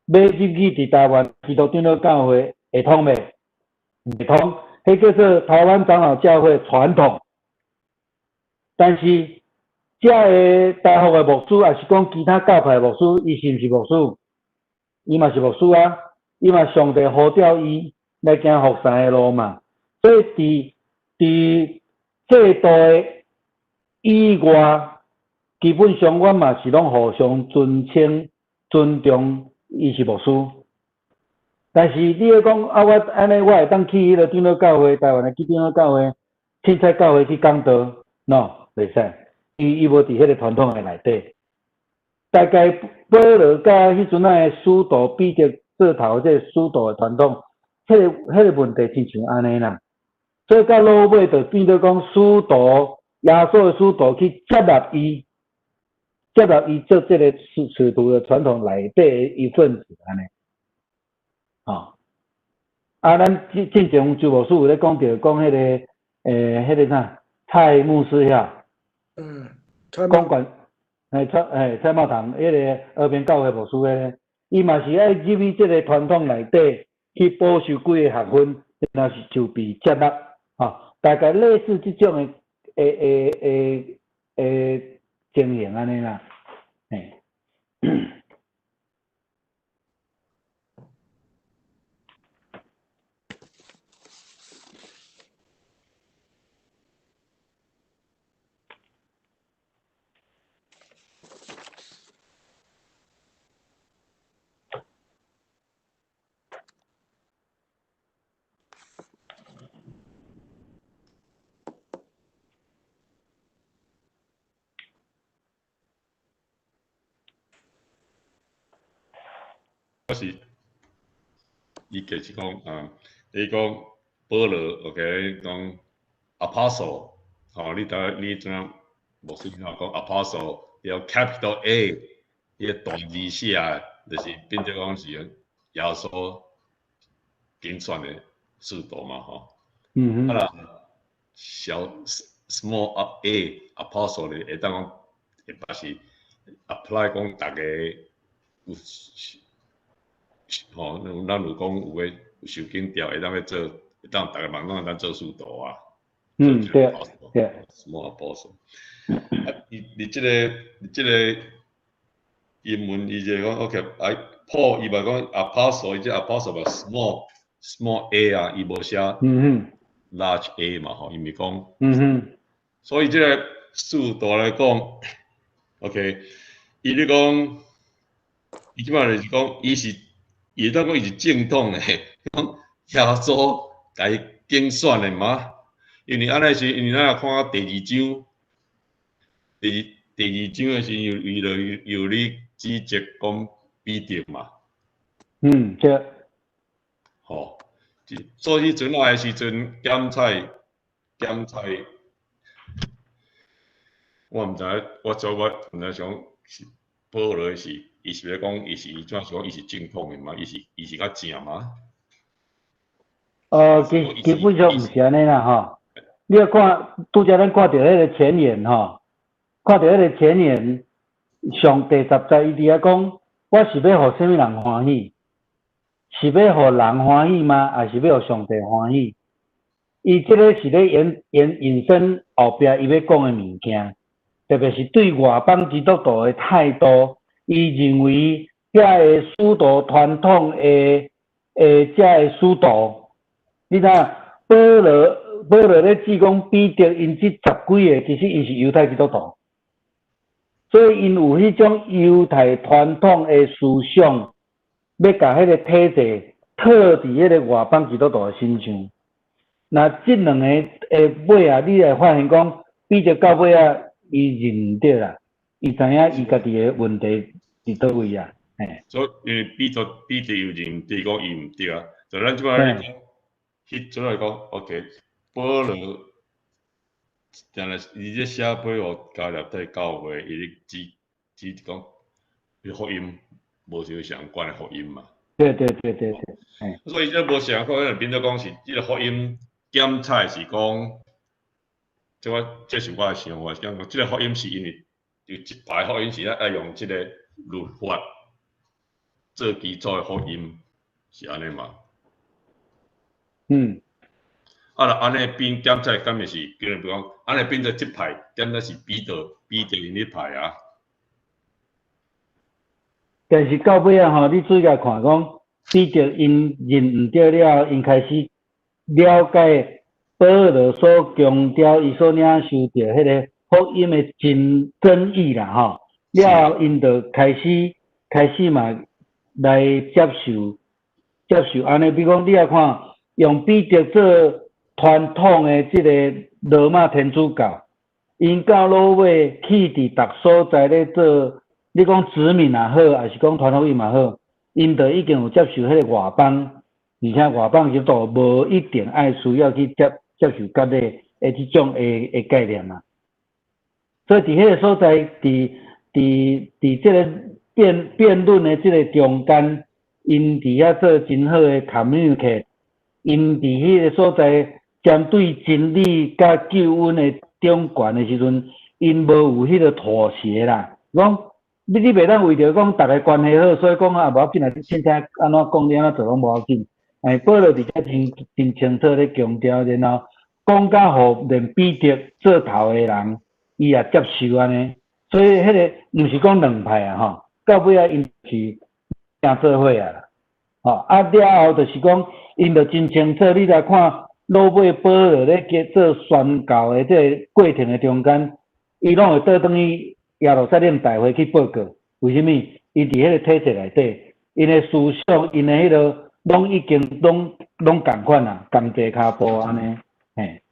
欲入去佇台灣基督長老教會會通袂？袂通。彼叫做台灣長老教會傳統，但是這个大福的牧師，抑是講其他教派的牧師，伊是毋是牧師？伊嘛是牧師啊，伊嘛上帝呼召伊來行服侍的路嘛。所以佇制度的以外，基本上阮嘛是攏互相尊稱、尊重，伊是牧師。但是你咧講啊，我按呢，我會當去彼个長老教會，台灣的去長老教會、凊彩教會去講道，喏，袂使，伊無佇彼个傳統的內底。大概保羅佮彼陣仔的使徒彼得做頭這个使徒的傳統，彼個問題親像按呢啦。所以到落尾就變做講使徒耶穌的使徒去接納伊，接納伊做這个使徒的傳統內底的一份子按呢。吼，啊，咱進前周牧師有咧講著，講彼个，彼个啥蔡牧師遐，講管，蔡茂堂，彼个和平教會牧師咧，伊嘛是愛入去這个傳統內底去補修幾个學分，若是就被接納，吼，大概類似這種的情形按呢啦，嘿。我是伊就是講啊，你講保羅，OK，講 apostle，吼，你知你怎樣牧師怎講 apostle，要 capital A，伊個大字寫的，就是變做講是耶穌揀選的使徒嘛，吼。嗯哼。啊啦，小 small a apostle 咧，會當講，會嘛是 apply 講逐个有。吼，咱有講有的受檢調，會當欲做，會當逐个人攏會當做使徒啊。嗯，對，對。 Small apostle。啊，伊這個英文，伊就講 OK，哎，Paul 伊嘛講 apostle，伊這 apostle 嘛 small a 啊，伊無寫large A 嘛，吼，伊毋是講。所以這個使徒來講，OK，伊咧講，伊這擺就是講，伊是。伊會當講伊是正統的，講耶穌共伊揀選的嘛？因為按呢是，因為咱若看第二章，第二章的時陣，伊就又咧指責講彼得嘛。嗯，對。吼，所以彼陣仔的時陣檢採檢採，我毋知，我做我毋知想是保羅是。伊是欲講，伊是伊怎是講，伊是正統的嘛？伊是較正嘛？基本上毋是按呢啦，吼。你欲看，拄才咱看著彼个前言吼，看著彼个前言，上第十節伊佇遐講，我是欲予啥物人歡喜？是欲予人歡喜嗎？抑是欲予上帝歡喜？伊這个是咧引申後壁伊欲講的物件。特別是對外邦基督徒的態度，伊認為遐个使徒傳統的的遮个使徒，你知影保羅咧指講彼得𪜶這十幾个，其實𪜶是猶太基督徒，所以𪜶有彼種猶太傳統的思想，欲共彼個體制套佇彼个外邦基督徒的身上。若這兩個的尾仔，你會發現講彼得到尾仔，伊認毋著啦，伊知影伊家己的問題佇佗位啊。嘿。所以因為彼得又認著講伊毋對啊，就咱這擺咧講，彼陣來講，OK，保羅，定定伊咧寫批予加勒底教會，伊咧指講，伊福音無相相關的福音嘛。對對對對對。嘿。所以這無相關，變做講是這个福音檢採是講，這我這是我的想法，講這个福音是因為有一排福音是咱愛用這个律法做基礎的福音，是按呢嘛？嗯。啊，若按呢變檢採，敢若是，比如講，按呢變做這派，敢若是彼得𪜶彼派啊？但是到尾仔吼，你注意共看講，彼得𪜶認毋著了後，𪜶開始了解保羅所強調，伊所領受著彼个福音的真意啦吼。了後，𪜶就開始嘛來接受按呢，比如講，你來看用彼得做傳統的這个羅馬天主教，𪜶到落尾去佇逐所在咧做，你講殖民也好，抑是講傳福音也好，𪜶就已經有接受彼个外邦，而且外邦基督徒無一定愛需要去接受割禮的這種的概念啊。所以佇彼個所在，佇這個辯論的這個中間，𪜶佇遐做真好的 communicate，𪜶佇彼個所在針對真理佮救恩的中懸的時陣，𪜶無有彼個妥協啦。講你袂當為著講逐个關係好，所以講啊無要緊啊，你凊彩按怎講，你按怎做攏無要緊。保羅佇遮真清楚咧強調，然後講甲予連彼得做頭的人，伊也接受按呢。所以彼个毋是講兩派啊吼，到尾仔𪜶是行做伙啊啦。吼啊了後就是講，𪜶就真清楚，你來看落尾保羅咧做宣教的這个過程的中間，伊攏會倒轉去耶路撒冷大會去報告。為啥物？伊佇彼個體制內底，𪜶的思想、𪜶的彼个攏已經攏仝款啊，仝齊跤步按呢，嘿。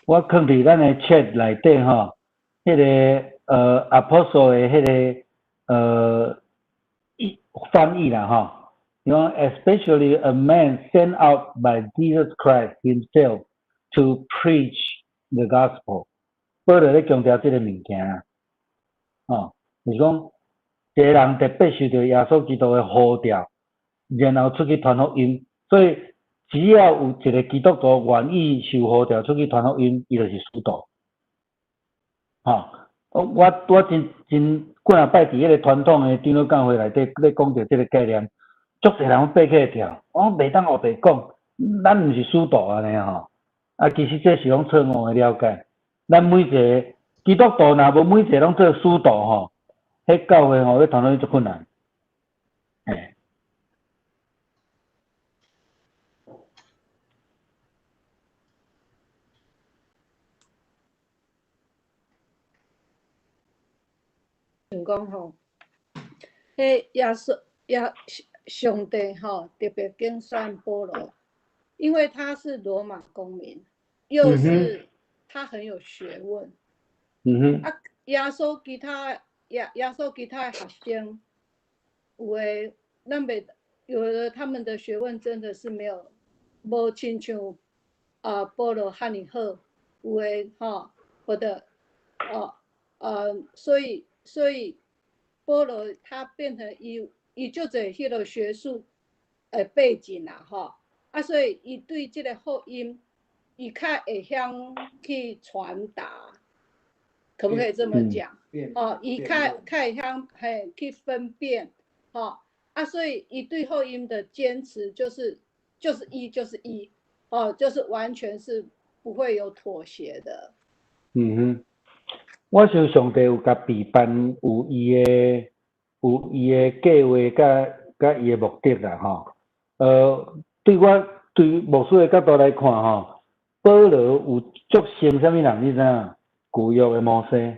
我囥佇咱的 chat 內底吼，彼个apostle 的彼个翻譯啦吼，伊講 especially a man sent out by Jesus Christ himself to preach the gospel。保羅咧強調這个物件啦，吼，就是講一个人特別受著耶穌基督的呼召，然後出去傳福音，所以只要有一個基督徒願意受呼召出去傳福音，伊就是使徒。吼，我真幾若擺佇彼个傳統的長老教會內底咧講著這个概念，足濟人攏爬起來跳，我袂當烏白講，咱毋是使徒按呢吼。啊，其實這是攏錯誤的了解。咱每一个基督徒若無每一个攏做使徒吼，彼教會吼欲傳福音足困難。嘿。想講吼，彼耶穌耶上帝吼特別揀選保羅，因為他是羅馬公民，又是他很有學問。啊，耶穌其他的學生，有的咱袂，有的他們的學問真的是沒有無親像啊保羅遐爾好，有的吼，或者哦，所以保羅他變成伊足濟彼个學術的背景啦，吼，啊，所以伊對這个福音，伊較會曉去傳達，可不可以這麼講？哦，伊較會曉嘿去分辨，吼，啊，所以伊對福音的堅持就是一就是一，哦，就是完全是不會有妥協的。嗯哼，我想上帝有共備辦有伊的計劃佮伊的目的啦，吼。對我對牧師的角度來看，吼，保羅有足像啥物人，你知影？舊約的摩西，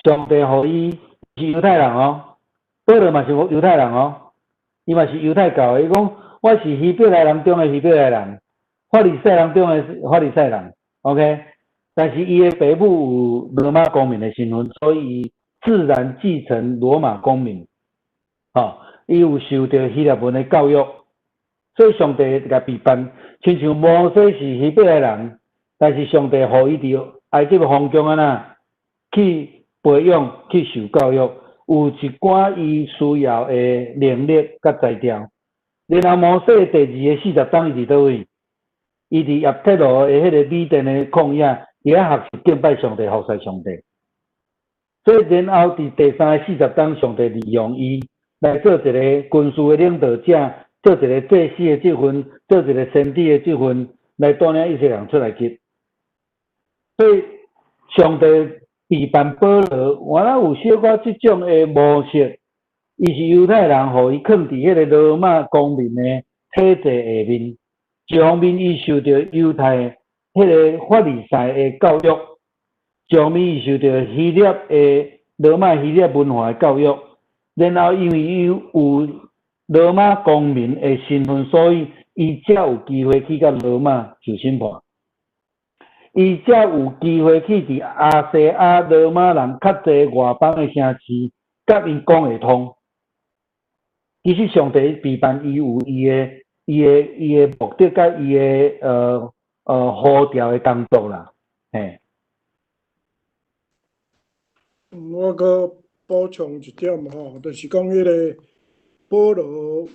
上帝予伊是猶太人哦，保羅嘛是猶太人哦，伊嘛是猶太教的。伊講我是希伯來人中的希伯來人，法利賽人中的法利賽人，OK。但是伊的爸母有羅馬公民的身份，所以伊自然繼承羅馬公民。吼，伊有受著希臘文的教育，所以上帝共備辦，親像摩西是希伯來人，但是上帝予伊佇埃及皇宮按怎去培養、去受教育，有一寡伊需要的能力佮才調。然後摩西第二个四十冬，伊佇佗位？伊佇葉忒羅的彼个米甸的曠野，伊遐學習敬拜上帝、服侍上帝。所以然後佇第三个四十冬，上帝利用伊來做一个軍事的領導者，做一个祭司的職分，做一个先知的職分，來帶領以色列人出埃及。所以上帝備辦保羅，原來有小可這種的模式。伊是猶太人，予伊囥佇彼个羅馬公民的體制下面。一方面，伊受著猶太彼个法利賽的教育；一方面，伊受著希臘的羅馬希臘文化的教育。然後，因為伊有羅馬公民的身份，所以伊才有機會去佮羅馬受審判。伊才有機會去佇亞細亞羅馬人較濟外邦的城市，佮𪜶講會通。其實上帝備辦伊有伊的目的，佮伊的呼召的工作啦，嘿。我閣補充一點吼，就是講彼个保羅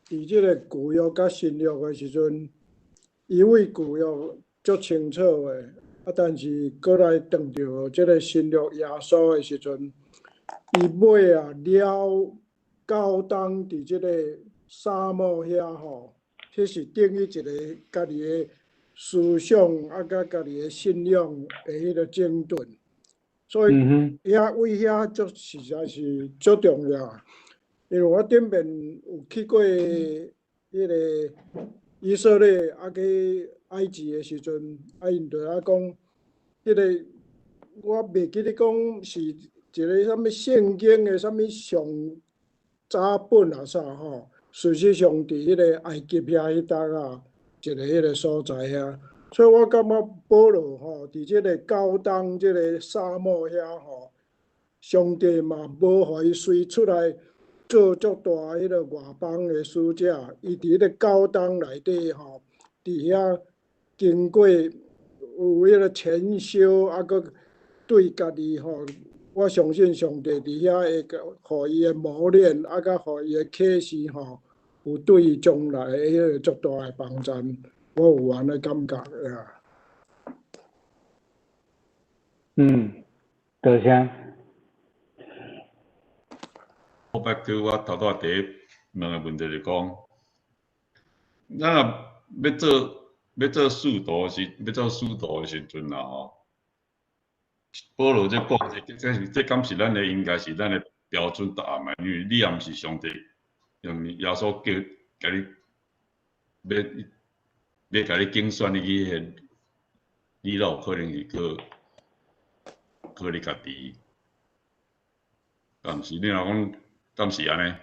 佇這个舊約佮新約的時陣，伊對舊約足清楚的，啊，但是閣來轉著這个新約耶穌的時陣，伊尾啊了九冬佇這个沙漠遐吼，彼是等於一个家己的思想啊，佮家己的信仰的彼个整頓，所以遐位遐足實在是足重要。因為我頂面有去過彼个以色列啊，去埃及的時陣，啊，𪜶就咧講，彼个我袂記得講是一个啥物聖經的啥物上早本啊啥吼，事實上佇彼个埃及遐彼搭啊，一个彼个所在遐，所以我感覺保羅吼，佇這个九冬這个沙漠遐吼，上帝嘛無予伊隨出來做足大彼个外邦的使者，伊佇彼个九冬內底吼，佇遐經過有彼个潛修，啊，閣對家己吼，我相信上帝佇遐會予伊的磨練，啊，閣予伊的啟示吼，有對伊將來的彼个足大的幫助，我有按呢感覺啊。嗯，多謝。我 back to 我頭拄仔第一問的問題就講，咱若欲做使徒的時陣啊吼，保羅這講這敢是咱的應該是咱的標準答案嘛？因為你也毋是上帝，用耶穌叫共你欲共你揀選你去彼个，你哪有可能是靠你家己？敢毋是？你若講敢是按呢？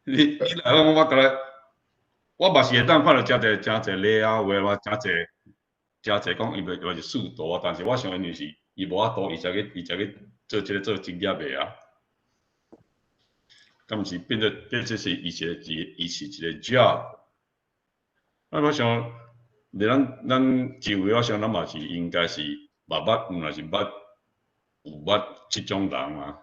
你若講我敢若，我嘛是會當看著誠濟誠濟例啊，有的話誠濟誠濟講伊袂嘛是使徒啊，但是我想因為是伊無法度，伊才去做這个做職業的啊。敢是變做變做是伊是一伊是一個 job。啊，我想，佇咱周圍，我想咱嘛是應該是捌捌，毋若是捌有捌這種人啊，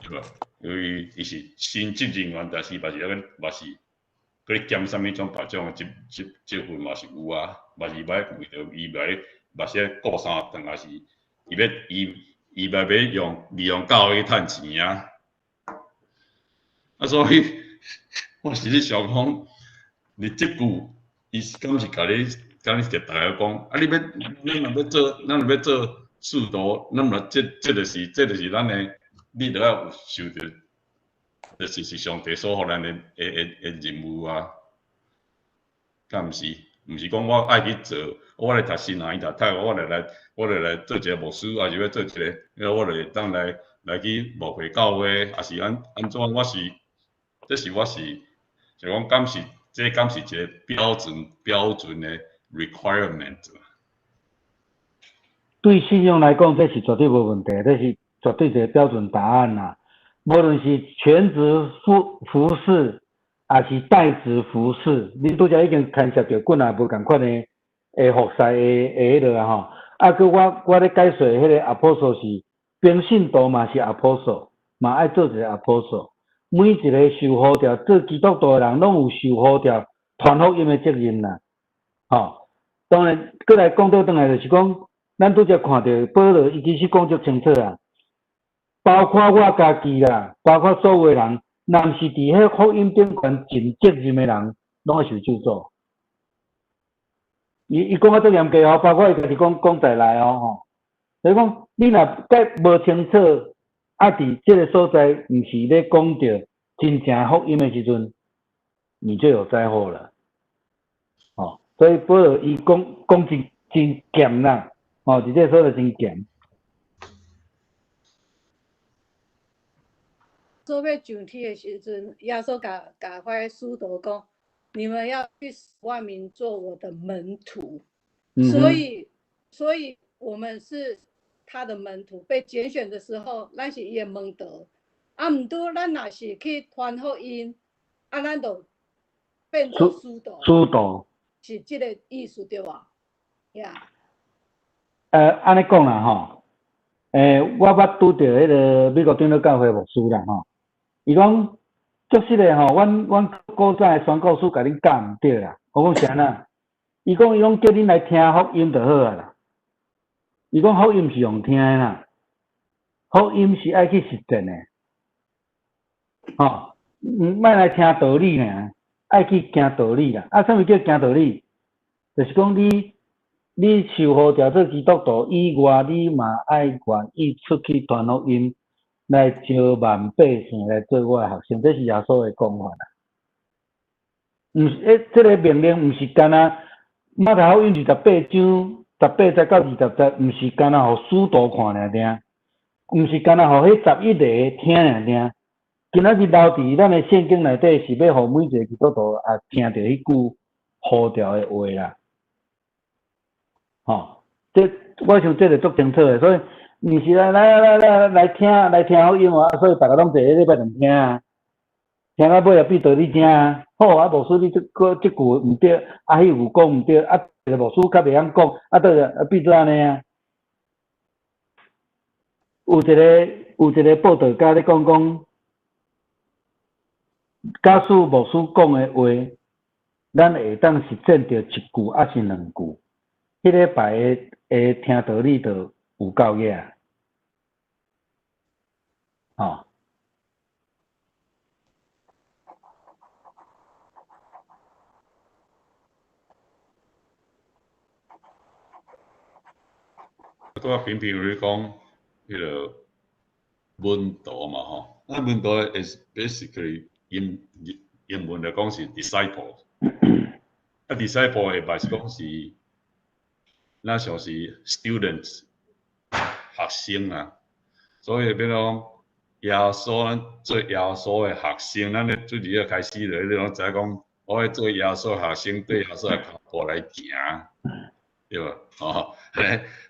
對無？因為伊是神職人員，但是嘛是抑嘛是閣咧兼啥物種別種的職份嘛是有啊，嘛是欲為著伊欲嘛是愛顧三頓，還是伊欲伊伊嘛欲用利用教會去趁錢啊？啊，所以我是咧想講，你這句伊是敢是共你，敢是逐家講，啊，你欲，咱若欲做，咱若欲做使徒，咱若這就是咱的，你著愛有受著，就是上帝所予咱的任務啊。敢毋是？毋是講我愛去做，我來讀神學院讀讀，我就來做一個牧師，還是欲做一個，我就會當來去牧會教會，還是按怎？我是，這是我是，就講敢是，這敢是一個標準的 requirement。對信仰來講，這是絕對無問題，這是絕對一個標準答案啦。無論是全職服侍，抑是帶職服侍，你拄才已經牽涉著幾若無仝款的服侍的彼落啊吼。啊，閣我咧解說彼個 apostle 是平信徒嘛是 apostle，嘛愛做一個 apostle。每一個受呼召做基督徒的人，攏有受呼召傳福音的責任啦。吼，當然，閣來講倒轉來就是講，咱拄才看著保羅伊其實講足清楚啊，包括我家己啦，包括所有的人，若毋是佇彼福音頂懸盡責任的人，攏愛受咒詛。伊講啊足嚴格哦，包括伊家己講講在內哦吼。就是講，你若閣無清楚，啊，佇這个所在毋是咧講著真正福音的時陣，你就有災禍了。哦，所以保羅伊講講真嚴啦，哦，佇這个所在真嚴。做欲上天的時陣，耶穌共彼使徒講：你們要去使萬民做我的門徒。所以我們是他的門徒，被揀選的時候，咱是伊的門徒。啊，毋過咱若是去傳福音，啊，咱就變做使徒。使徒是這个意思對無？呀。按呢講啦吼，我捌拄著彼个美國長老教會牧師啦吼，伊講足實的吼，阮古早的宣教師共恁教毋對啦。我講是按怎？伊講伊攏叫恁來聽福音就好啊啦。伊講福音是用聽的啦，福音是愛去實踐的，吼，毋莫來聽道理爾，愛去行道理啦。啊，啥物叫行道理？就是講你受呼召做基督徒以外，你嘛愛願意出去傳福音，來招萬百姓來做我的學生，這是耶穌的講法啦。毋是，這个命令毋是干焦馬太福音28章18節到20節，毋是干焦予使徒看爾爾，毋是干焦予彼11个聽爾爾。今仔日留佇咱的聖經內底，是欲予每一个基督徒也聽著彼句呼召的話啦。吼，這我想這個足清楚的，所以毋是來來來來來聽來聽福音啊，所以逐家攏坐咧禮拜堂聽啊，聽到尾也變道理聽啊。好啊，牧師你這句毋對，啊，彼句講毋對，啊，一个牧師較袂曉講，啊，倒啊變做按呢啊。有一个報道家咧講講，假使牧師講的話，咱會當實踐著一句抑是兩句，彼禮拜的聽道理就有夠額。吼。拄仔平平有咧講，彼个門徒嘛吼，啊門徒 is basically 英文來講是 disciple，啊 disciple 會嘛是講是，若像是 students 學生啊，所以變做講耶穌咱做耶穌的學生，咱咧最一開始就你攏知影講，我欲做耶穌學生，綴耶穌的跤步來行，對無？吼，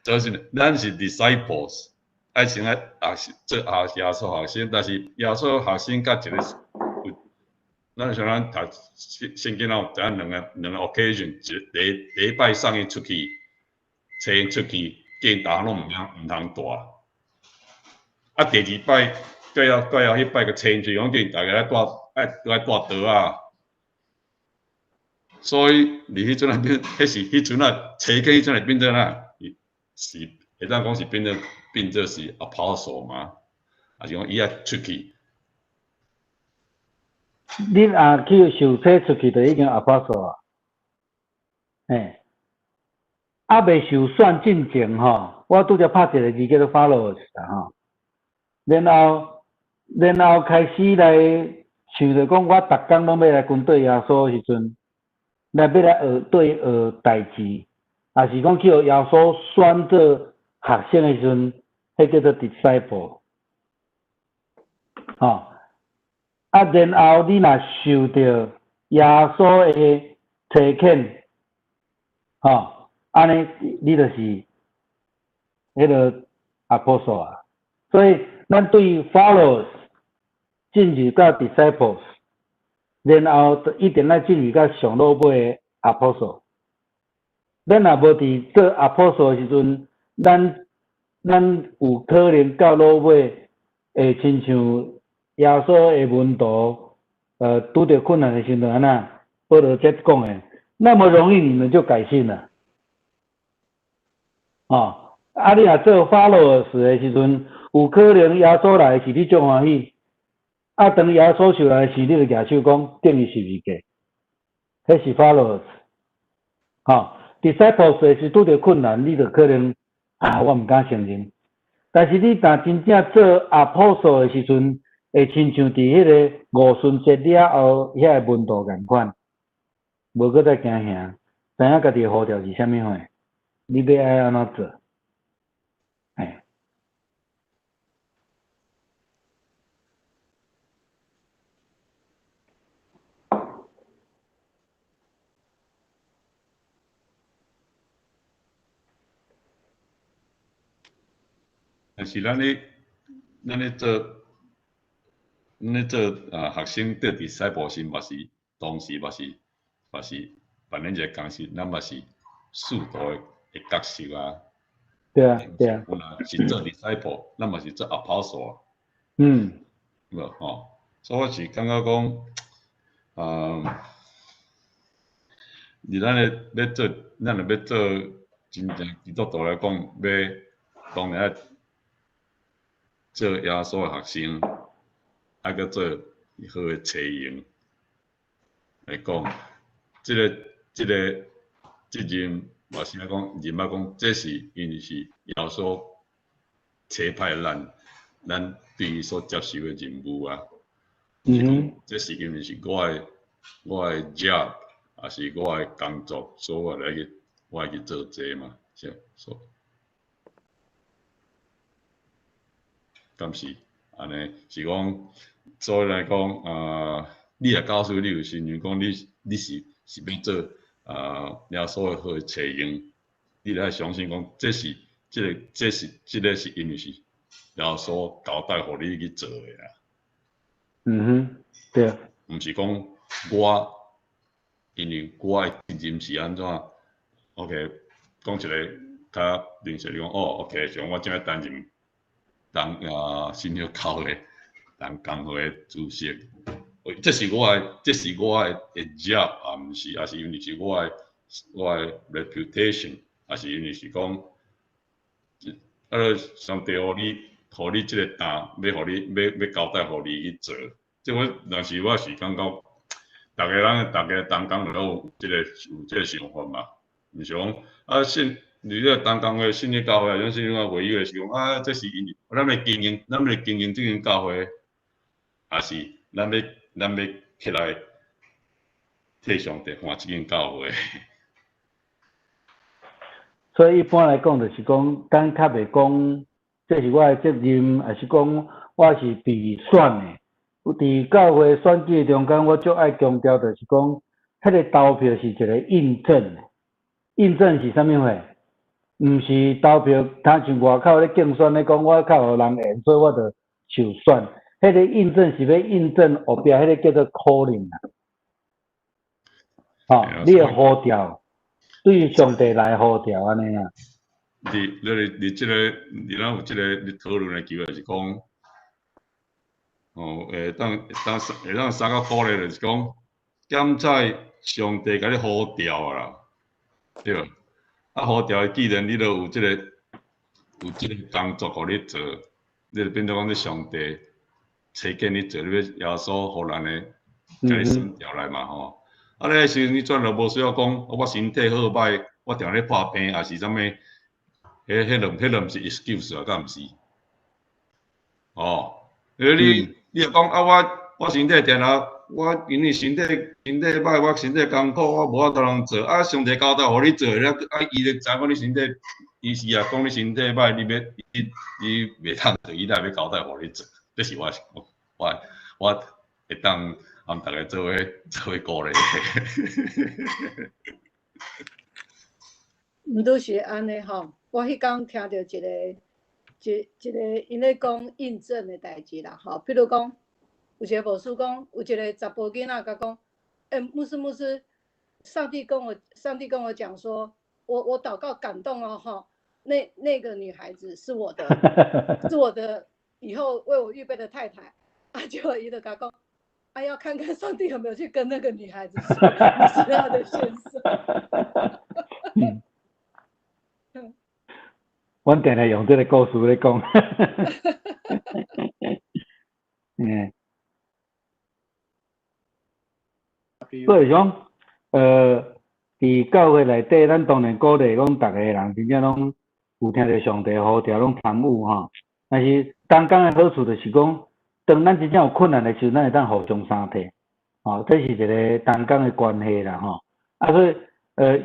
就是咱是 disciples，愛先愛學習做學耶穌學生，但是耶穌學生佮一個有，咱像咱讀聖聖經，咱有知影兩個 occasion，一第第一擺送伊出去，差𪜶出去，見逐項攏毋通帶。啊，第二擺過後彼擺閣差𪜶出去，講見逐家愛帶愛愛帶刀仔。所以佇彼陣啊變，彼是彼陣啊，差遣彼陣會變做哪？是會當講是變做是 apostle 嘛？抑是講伊愛出去？你若去受洗出去，就已經 apostle 啊。嘿，猶未受選進前吼，我拄才拍一个字叫做 followers 啦吼。然後開始來想著講，我逐工攏欲來跟綴耶穌的時陣，來欲來學對學代誌，抑是講去予耶穌選做學生的時陣，彼叫做 disciple。吼，啊，然後你若受著耶穌的差遣，吼，按呢你就是彼个 apostle 啊。所以咱對 followers 進入到 disciples，然後一定愛進入到上落尾的 apostle。咱若無佇做 apostle 的時陣，咱有可能到落尾會親像耶穌的門徒，拄著困難的時陣按怎？保羅才講的，那麼容易你們就改信了。哦，啊，你若做 followers 的時陣，有可能耶穌來時你足歡喜，啊，當耶穌受難時，你就舉手講釘伊十字架，彼是 followers。吼，disciples 的時拄著困難，你就可能啊，我毋敢承認。但是你若真正做 apostle 的時陣，會親像佇彼个五旬節了後，遐个門徒仝款，無閣再驚嚇，知影家己的呼召是啥物貨，你欲愛按怎做？嘿。但是咱咧做啊學生對 disciple 時嘛是當時嘛是扮演一个角色，咱嘛是使徒的角色啊。對啊，對啊。有若是做 disciple，咱嘛是做 apostle 啊。無吼，所以我是感覺講，啊，佇咱咧欲做，咱若欲做真正基督徒來講，欲當然愛做耶穌的學生，愛閣做好的差用來講，這個責任嘛是愛講，認捌講，這是因為是耶穌差派咱，咱對伊所接受的任務啊。這是因為是我的 job，抑是我的工作，所以我來去，我愛去做這嘛，是所。敢是按呢？是講，所以來講，啊，你若告訴你有信心，講你是欲做啊耶穌的好的差用，你著愛相信講，這個是因為是耶穌交代予你去做的啊。嗯哼，對啊。毋是講我，因為我的責任是按怎？OK，講一个較明確，你講哦，OK，像我這擺擔任。當啊，新約教會當工會的主席，這是我的 job 啊，毋是，抑是因為是我的 reputation，抑是因為是講，啊，上帝予你這个擔，欲予你，欲交代予你去做。這我若是我是感覺，逐个人逐个同工都有這個想法嘛，毋是講啊信。你這個同工的信義教會，啊，信義教會的是講啊，這是因咱欲經營，咱欲經營這間教會，抑是咱欲起來替上帝看這間教會。所以一般來講，就是講，咱較袂講，這是我的責任，抑是講我是被選的。佇教會選舉中間，我足愛強調，就是講，彼个投票是一個印證，印證是啥物貨？毋是投票，他像外口咧竞选咧讲，我較予人緣，所以我就受選。彼個印證是欲印證後壁彼個叫做 calling 啊。吼，你的呼召，對上帝來呼召按呢啊。佇你佇這個，佇咱有這個咧討論的機會，就是講，哦，會當三個鼓勵，就是講，檢採上帝共你呼召啊啦，對。啊，呼召既然你都有這個有這個工作予你做，你就變做講你上帝差遣你做，你欲耶穌予咱的，共你選召來嘛吼。啊，你彼時陣你轉就無需要講，我身體好歹，我定咧破病，抑是啥物？彼毋是 excuse 啊，敢毋是？哦，你若講啊，我身體定定，我因為身體歹，我身體艱苦，我無法度通做。啊，上帝交代予你做，了啊，伊就知影講你身體，伊是若講你身體歹，你欲你你袂當做，伊哪會欲交代予你做？這是我會當和逐家做伙鼓勵。毋拄是按呢吼，我彼工聽著一个𪜶咧講印證的代誌啦吼，比如講，有一個牧師講，有一個查埔囡仔共講，欸，牧師牧師，上帝跟我講說，我禱告感動哦吼，那個女孩子是我的，是我的以後為我預備的太太，啊，結果伊就共講，啊，要看看上帝有沒有去跟那個女孩子說，你是他的先生。嗯。阮定定用這个故事咧講。嗯。所以講，佇教會內底，咱當然鼓勵講，逐个人真正攏有聽著上帝呼召，攏參與吼。但是同工的好處就是講，當咱真正有困難的時陣，咱會當互相相提，吼，這是一个同工的關係啦，吼。啊，所以，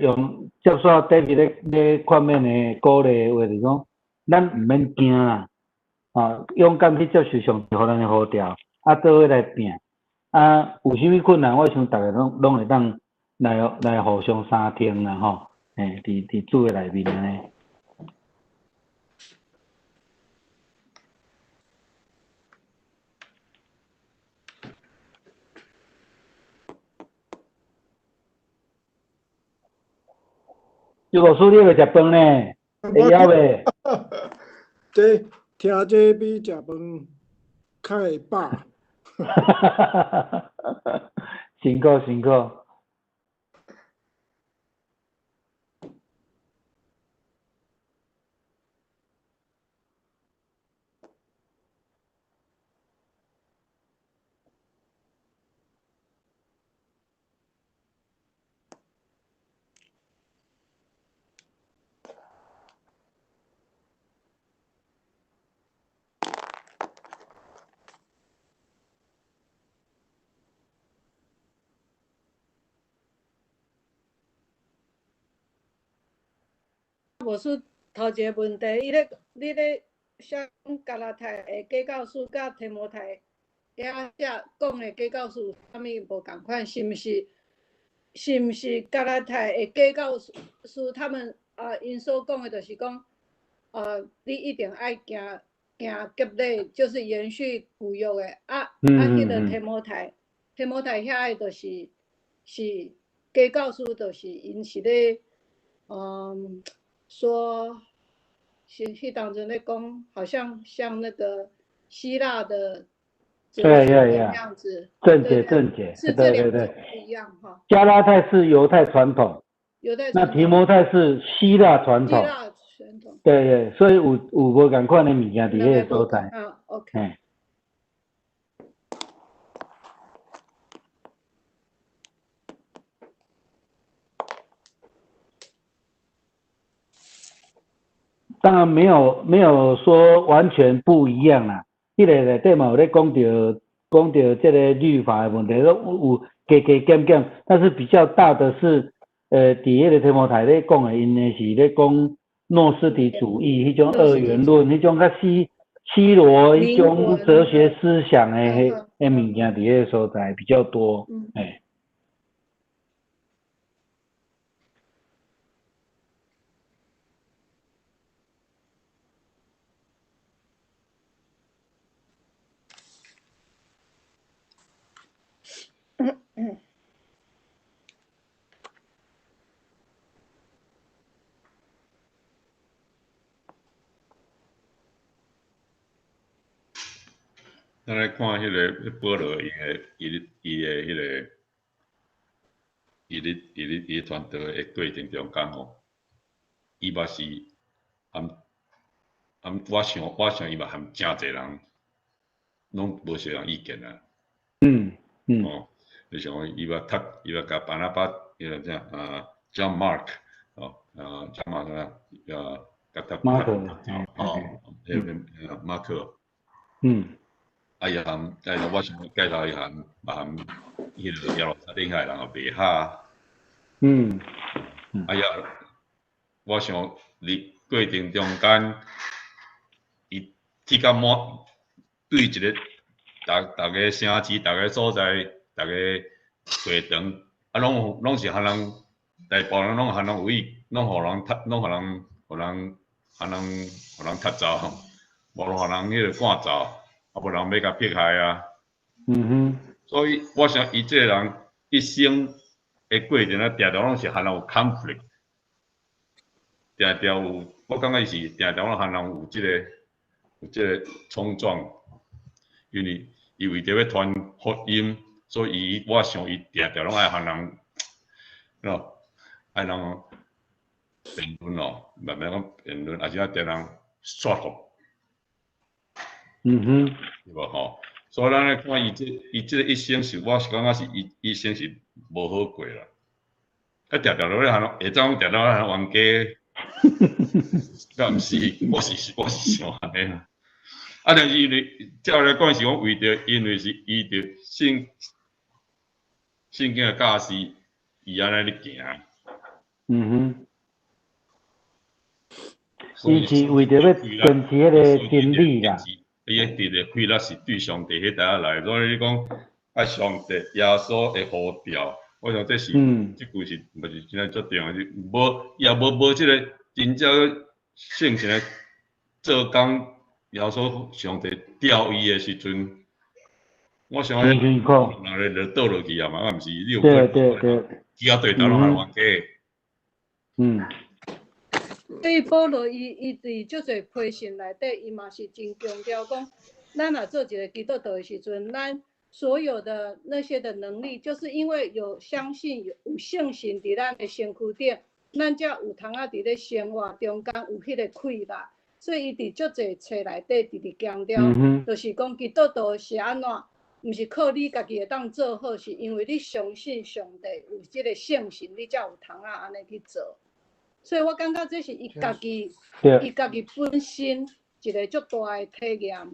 用接續第二咧勸勉的鼓勵的話，就是講，咱毋免驚啦，吼，勇敢去接受上帝予咱的呼召，啊，做伙來拼。啊，有啥物困難，我想逐个攏會當來互相相挺啦，吼，嘿，佇主的內面按呢。周牧師，你欲食飯呢？會枵袂？這聽這比食飯較會飽。辛苦辛苦。牧師頭一个問題，伊咧你咧寫加拉太的假教師佮提摩太遐寫講的假教師有啥物無仝款？是毋是加拉太的假教師他們啊，𪜶所講的就是講，啊，你一定愛行行割禮，就是延續舊約的。啊啊，彼个提摩太遐个就是假教師，就是𪜶是咧，說是彼當陣咧講，好像像那個希臘的哲學的樣子，正解正解，是這兩種不一樣哈。加拉太是猶太傳統，猶太那提摩太是希臘傳統。希臘傳統。對對，所以有無仝款的物件佇彼個所在。嗯，OK。當然沒有說完全不一樣啦。彼个內底嘛有咧講著這个律法的問題，都有加加減減，但是比較大的是，佇彼个提摩太咧講的，𪜶的是咧講諾斯底主義彼種二元論，彼種較希羅彼種哲學思想的彼物件佇彼个所在比較多，嘿。咱來看彼个保羅伊的伊伊的彼个，伊咧伊咧伊傳道的過程中間吼，伊嘛是含含我想我想伊嘛含誠濟人，攏無相仝意見啊。哦，你像講伊捌讀，伊捌共巴拿巴，彼个啥啊，John Mark，哦，啊，John Mark 啊，共讀馬可，哦，彼个馬可。啊，伊含，介紹我想介紹伊含，嘛含彼个耶路撒冷的人也袂合。啊呀，我想佇過程中間，伊去到滿對一个逐逐个城市、逐个所在、逐个會場，啊，攏攏是予人大部分攏予人有意，攏予人踢，攏予人，予人，予人，予人踢走，無予人彼个趕走，啊，無人欲共迫害啊。所以我想，伊這个人一生的過程啊，定定攏是予人有 conflict，定定有，我感覺伊是定定攏予人有這個有這個衝撞，因為伊為著欲傳福音，所以伊我想伊定定攏愛予人，喏，愛人辯論咯，慢慢講辯論，抑是愛定人說服。對無吼？所以咱來看伊這伊這個一生是，我是感覺是伊一生是無好過啦。啊，定定落咧喊，會當講定定咧喊冤家，敢毋是？我是我是想按呢啦。啊，但是因為照來講是講為著，因為是伊著聖聖經的教示，伊按呢咧行。伊是為著欲堅持彼个真理啦。伊的佇咧氣力是對上帝彼搭仔來，所以你講啊，上帝耶穌的呼召，我想這是這句是嘛是真正足重要，無也無無這個真正聖神的做工，耶穌上帝調伊的時陣，我想彼人咧就倒落去啊嘛，啊毋是，你有對對對，其他對頭攏還冤家。對保羅伊伊佇足濟批信內底，伊嘛是真強調講，咱若做一個基督徒的時陣，咱所有的那些的能力，就是因為有相信有有聖神佇咱的身軀頂，咱才有通仔佇咧生活中間有彼個氣力。所以伊佇足濟冊內底直直強調，就是講基督徒是按怎，毋是靠你家己會當做好，是因為你相信上帝有這個聖神，你才有通仔按呢去做。所以我感覺這是伊家己，伊家己本身一個足大的體驗。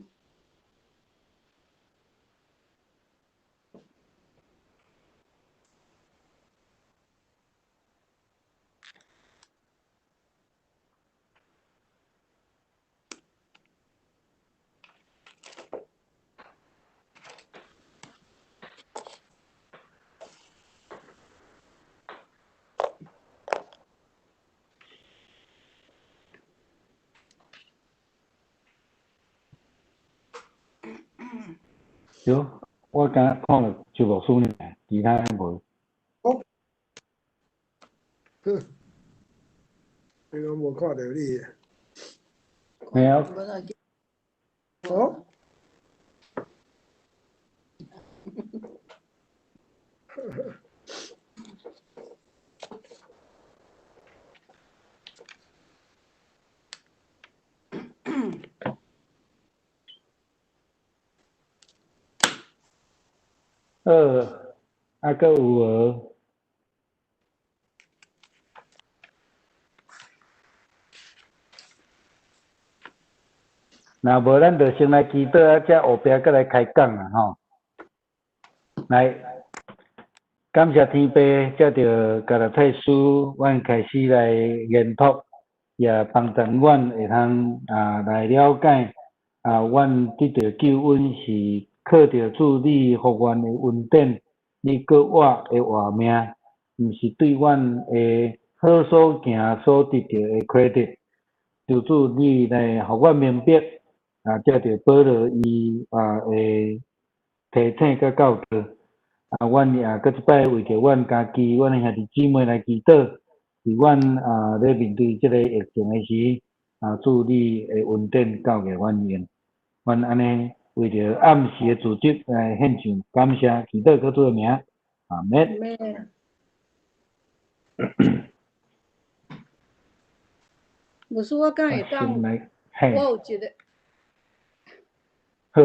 對，我敢看著周牧師爾，其他無。哦，哼，你攏無看著你。沒有。哦。好，啊，閣有無？若無，咱就先來祈禱，啊，才後壁閣來開講啦，吼。來，感謝天父，藉著加勒泰書，阮開始來研讀，也幫助阮會通啊來了解啊，阮得著救恩是靠著主你予阮的恩典，你閣我的活命，毋是對阮的好所行所得著的 credit。求主你來予阮明白，啊，藉著保羅伊啊的提醒佮教導，啊，阮也閣一擺為著阮家己、阮的兄弟姊妹來祈禱，佇阮啊咧面對這个疫情的時，啊，主你的恩典交予阮用，阮按呢。為著暗時的組織來獻上感謝，祈禱靠主的名，阿們。牧師，我敢會當，我有一個，